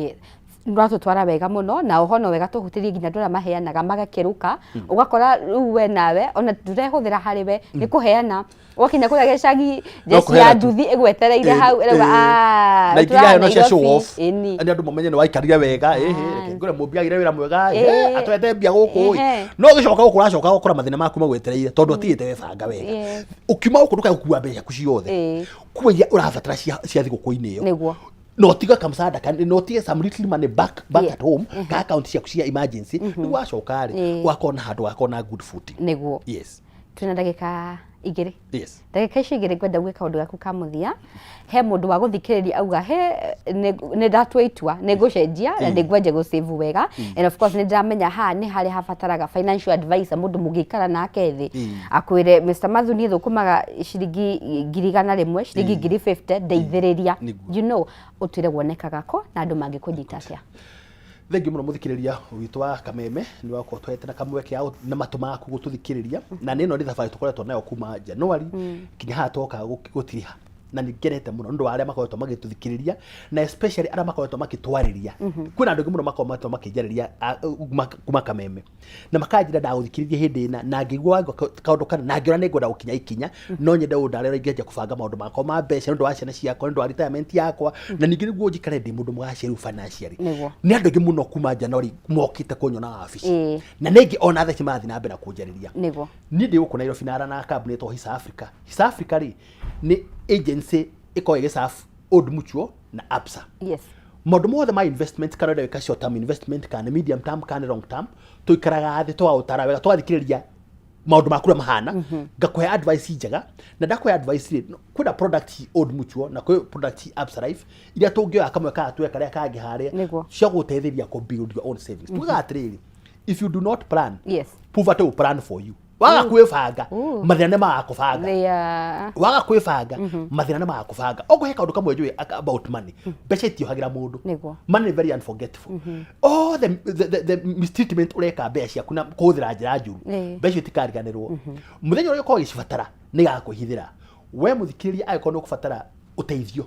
Ũratũtwara wega mũno, na oho no wega tũhutĩrie nginya andũ arĩa maheanaga magakĩrũka, ũgakora rĩu we nawe ona ndũrehũthĩra harĩ we, nĩ kũheana, ũgakinya kũrĩa gĩcagi, No njeci ya kũheana tu. nduthi ĩgwetereire hau ĩrauga, "Ah, Na ingĩ yayo no cia tũraha show Nairobi." off. Nĩ andũ mamenye nĩ waikarire wega, ĩhĩ, reke ngũre mũmbi agire wĩra mwega, atwete mbia gũkũ ĩ. No ũgĩcoka gũkũ ũracoka ũgakora mathĩna maku magwetereire tondũ atigĩte webanga wega. Ũkiuma gũkũ ndũkae gũkua mbeca ciaku ciothe. Kua iria ũrabatara cia thigũkũ-inĩ ĩyo. Na ũtige kamsada na ũtige some little money back at home ka account ciaku cia emergency, nĩguo wacoka rĩ, ũgakorwo na handũ wakorwo na good footing. Yes. Twĩna ndagĩka 2. Yes. Ndagĩka icio 2 ngwenda gwĩka kaũndũ gaku ka mũthia. He mũndũ wa gũthikĩrĩria auga he nĩ ndatua itua nĩ ngũcenjia na nĩ ngwenja gũ save wega, and of course nĩ ndĩramenya haha nĩ harĩa habataraga financial advisor, mũndũ mũngĩikara nake thĩ akwĩre, "Mr. Mathu, niĩ thũkũmaga ciringi 100,000, ciringi 50,000, ndeithĩrĩria." Ũtwĩre wonekaga kũ na andũ mangĩkũnyita atĩa? Thengiũ mũno mũthikĩrĩria witũ wa Kameme, nĩ wakorwo twete na kamweke ya na matũ maku gũtũthikĩrĩria, na nĩ ĩno nĩ thabarĩ tũkoretwo nayo kuma January nginya haha twoka gũtiriha, na nĩ ngenete mũno nĩ ũndũ wa arĩa makoretwo magĩtũthikĩrĩria, na especially arĩa makoretwo makĩtwarĩria. Kwĩna andũ aingĩ mũno makoretwo makĩnjarĩria kuma Kameme na makanjĩra ndagũthikĩrĩria hĩndĩ ĩna na ngĩigua wangua kaũndũ kana na ngĩona nĩ ngwenda gũkinya ikinya, no nyende ũndare ũrĩa ingĩanjia kũbanga maũndũ makwa ma mbeca nĩ ũndũ wa ciana ciakwa, nĩ ũndũ wa retirement yakwa, na ningĩ nĩguo njikare ndĩ mũndũ mũgacĩru financially. Nĩ andũ aingĩ mũno kuma January mokĩte kũnyona wabici, na nĩ ingĩ ona thaa ici marathiĩ na mbere na kũnjarĩria. Niĩ ndĩ gũkũ Nairobi na na kambuni ĩtagwo Hisa Africa. Hisa Africa rĩ, nĩ agency ĩkoragwo ĩgĩserve Old Mutual na Absa. Maũndũ mothe ma investment, kana ũrenda gwĩka short term investment, kana medium term, kana long term, tũikaraga thĩ tũgaũtara wega, tũgathikĩrĩria maũndũ maku ũrĩa mahana, ngakũhe advice njega. Na ndakũhe advice rĩ, kwĩna product Old Mutual na kwĩ product Absa Life iria tũngĩoya kamwe kana tuoe karĩa kangĩ harĩa cia gũgũteithĩrĩria kũ build your own savings. Tugaga atĩrĩrĩ, if you do not plan, poverty will plan for you. Waga kwĩbanga, mathĩna nĩ magakũbanga. Waga kwĩbanga, mathĩna nĩ magakũbanga. Okorwo he kaũndũ kamwe njũĩ about money, mbeca itiohagĩra mũndũ. Money is very unforgettable. All the mistreatment ũreka mbeca ciaku na kũhũthĩra njĩra njũru, mbeca icio itikariganĩrwo mũthenya ũrĩa ũkorwo ũgĩcibatara, nĩ igakwĩhithĩra. We mũthikĩrĩria, angĩkorwo nĩ ũkũbatara ũteithio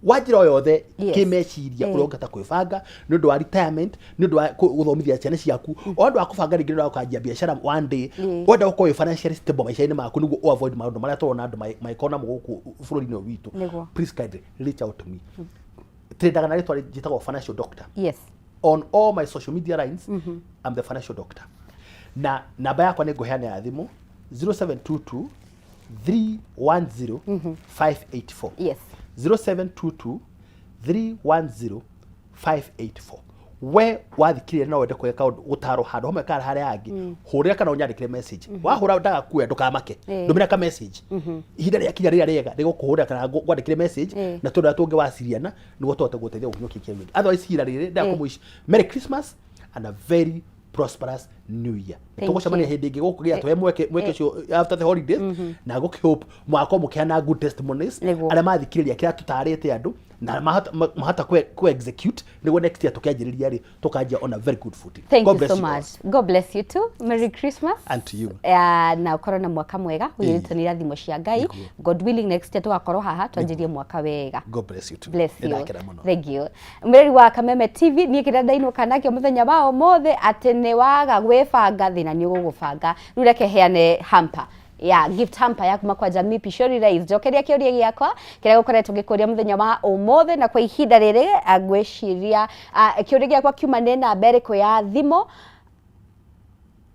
Wa njĩra o yothe, kĩmeciria, ũrĩa ũngĩhota kwĩbanga nĩ ũndũ wa retirement, nĩ ũndũ wa gũthomithia ciana ciaku, o ũndũ wa kũbanga rĩngĩ nĩ ũndũ wa gũkanjia biacara one day, wenda gũkorwo wĩ financially stable maica-inĩ maku nĩguo ũ avoid maũndũ marĩa tũrona andũ magĩkorwo namo gũkũ bũrũri-inĩ ũyũ witũ. Please kindly reach out to me. Trendaga na rĩtwa njĩtagwo Financial Doctor on all my social media lines. I'm the Financial Doctor, na namba yakwa nĩ ngũheana ya thimũ, 0722 310 584. 0722 310 584. We wathikĩrĩria no wende kũhe kaũndũ gũtarwo handũ hamwe kana harĩa hangĩ, hũrĩra kana ũnyandĩkĩre message. Wahũra ndagakuoya, ndũkamake, ndũmĩra ka message. Ihinda rĩakinya rĩrĩa rĩega rĩgũkũhũrĩra kana ngwandĩkĩre message, na tondũ ũrĩa tũngĩwaciriana nĩguo tũhote gũteithia gũkinyũkia kĩndũ. Otherwise ihinda rĩrĩ ndakũmũici, Merry Christmas and a very prosperous new year. Thank Tũgũcemania you. hĩndĩ ĩngĩ gũkũ gĩa tũhe mweke mweke ũcio after the holidays, na gũkĩhope mwakorwo mũkĩheana good testimonies, arĩa mathikĩrĩria kĩrĩa tũtarĩte andũ na mahota kũ execute nĩguo next year tũkĩanjĩrĩria rĩ, tũkanjia on a very good footing. Thank God you bless so you all. much. God bless you too. Merry Christmas. And to you. Na ũkorwo na mwaka mwega ũiyũrĩtwo nĩ irathimo cia Ngai. God willing, next year tũgakorwo haha twanjĩrie mwaka wega. God bless you too. Bless you. Nĩndakena mũno. Thank you. Mwĩrori wa Kameme TV, niĩ kĩrĩa ndainũka nakĩo mũthenya wa ũmũthĩ atĩ nĩ waga gwĩbanga, thĩna nĩ ũgũgũbanga. Rĩu reke heane hamper ya gift hamper ya kuma kwa Jamii Pishori Rice. Njokeria kĩũria gĩakwa kĩrĩa gũkoretwo gĩkũria mũthenya wa ũmũthĩ, na kwa ihinda rĩrĩ ngwĩciria kĩũria gĩakwa kiuma nĩ namba ĩrĩkũ ya thimũ?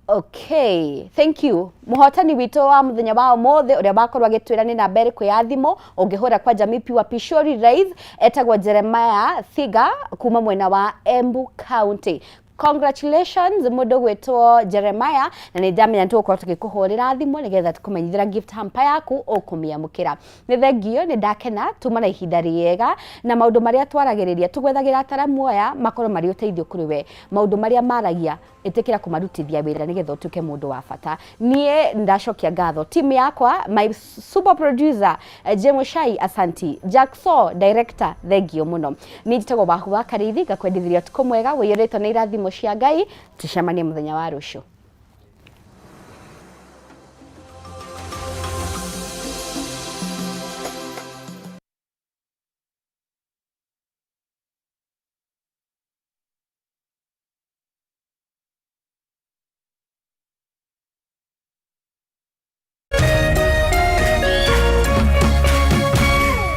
Okay, thank you. Mũhotani witũ wa mũthenya wa ũmũthĩ ũrĩa wakorwo agĩtwĩra nĩ namba ĩrĩkũ ya thimũ ũngĩhũra kwa Jamii Pure Pishori Rice etagwo Jeremiah Thiga kuma mwena wa Embu County. Congratulations, mũndũ gwĩtwo Jeremiah, na nĩ ndamenya nĩ tũgũkorwo tũgĩkũhũrĩra thimũ nĩgetha tũkũmenyithĩra gift hamper yaku ũkũmĩamũkĩra. Nĩ thengio, nĩ ndakena tuma na ihinda rĩega, na maũndũ marĩa twaragĩrĩria tũgwethagĩra ataramu aya makorwo marĩ ũteithio kũrĩ we. Maũndũ marĩa maragia, ĩtĩkĩra kũmarutithia wĩra nĩgetha ũtuĩke mũndũ wa bata. Niĩ ndacokia ngatho timu yakwa, my super producer Jemo Shai, asanti. Jack Saw director, thengio mũno. Niĩ njĩtagwo Wahu wa Karĩithi, ngakwendithĩria ũtukũ mwega ũiyũrĩtwo nĩ irathimo cia Ngai. Tũcemanie mũthenya wa rũciũ.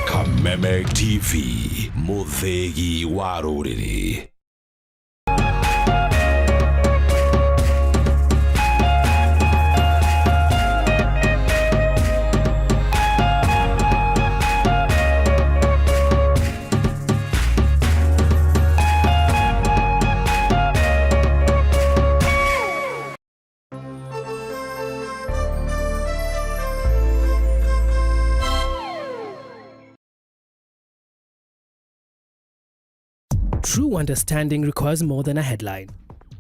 Kameme TV, mũthĩgi wa rũrĩrĩ. True understanding requires more than a headline.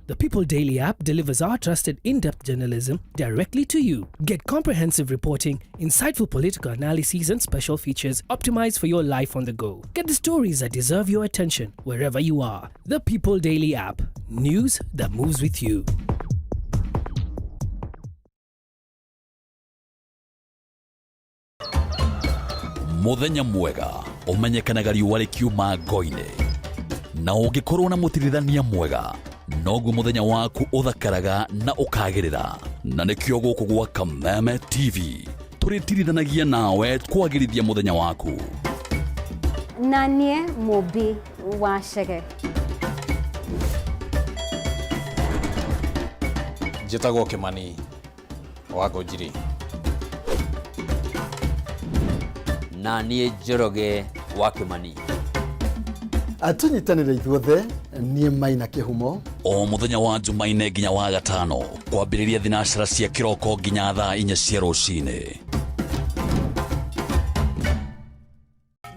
The People Daily app delivers our trusted in depth journalism directly to you. Get comprehensive reporting, insightful political analyses, and special features optimized for your life on the go. Get the stories that deserve your attention wherever you are. The People Daily app. News that moves with you. Muthenya mwega ũmenyekanaga riũa rĩkiuma ngo-inĩ, na ũngĩkorwo na mũtirithania mwega noguo mũthenya waku ũthakaraga na ũkagĩrĩra. Na nĩkĩo gũkũ gwa Kameme TV tũrĩtirithanagia nawe kwagĩrithia mũthenya waku. Na niĩ Mũmbi wa Chege. Njĩtagwo Kĩmani wa Ngũnjiri. Na niĩ Njoroge wa Kĩmani. Tũnyitanĩre ithuothe, niĩ Maina Kĩhumo. O mũthenya wa Jumaine nginya wa gatano, kwambĩrĩria thinacara cia kĩroko nginya thaa 4 cia rũcinĩ.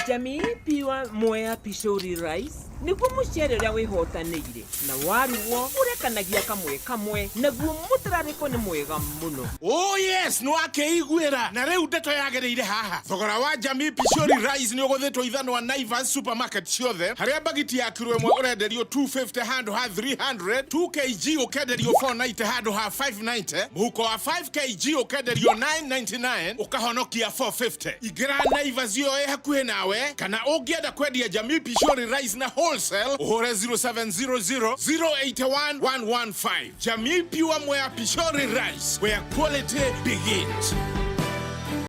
Jamii Pure Mwea Pishori Rice. Nĩguo mũcere ũrĩa wĩhotanĩire na warugwo ũrekanagia kamwe kamwe, naguo mũtararĩko nĩ mwega mũno. Oh yes, nĩ wakĩiguĩra na rĩu ndeto yagĩrĩire haha. Thogora wa Jamii Pishori Rice nĩ ũgũthĩtwo ithanwa Naivas supermarket ciothe, harĩa mbagiti ya kiro ĩmwe ũrenderio 250 handũ ha 300, 2 kg ũkenderio 490 handũ ha 590, mũhuko wa 5 kg ũkenderio 999 ũkahonokia 450. Ingĩra Naivas ĩyo ĩ hakuhĩ nawe, kana ũngĩenda kwendia Jamii Pishori Rice na wholesale ũhũre 0700 081 115. Jamii Pure Mwea Pishori Rice, where quality begins.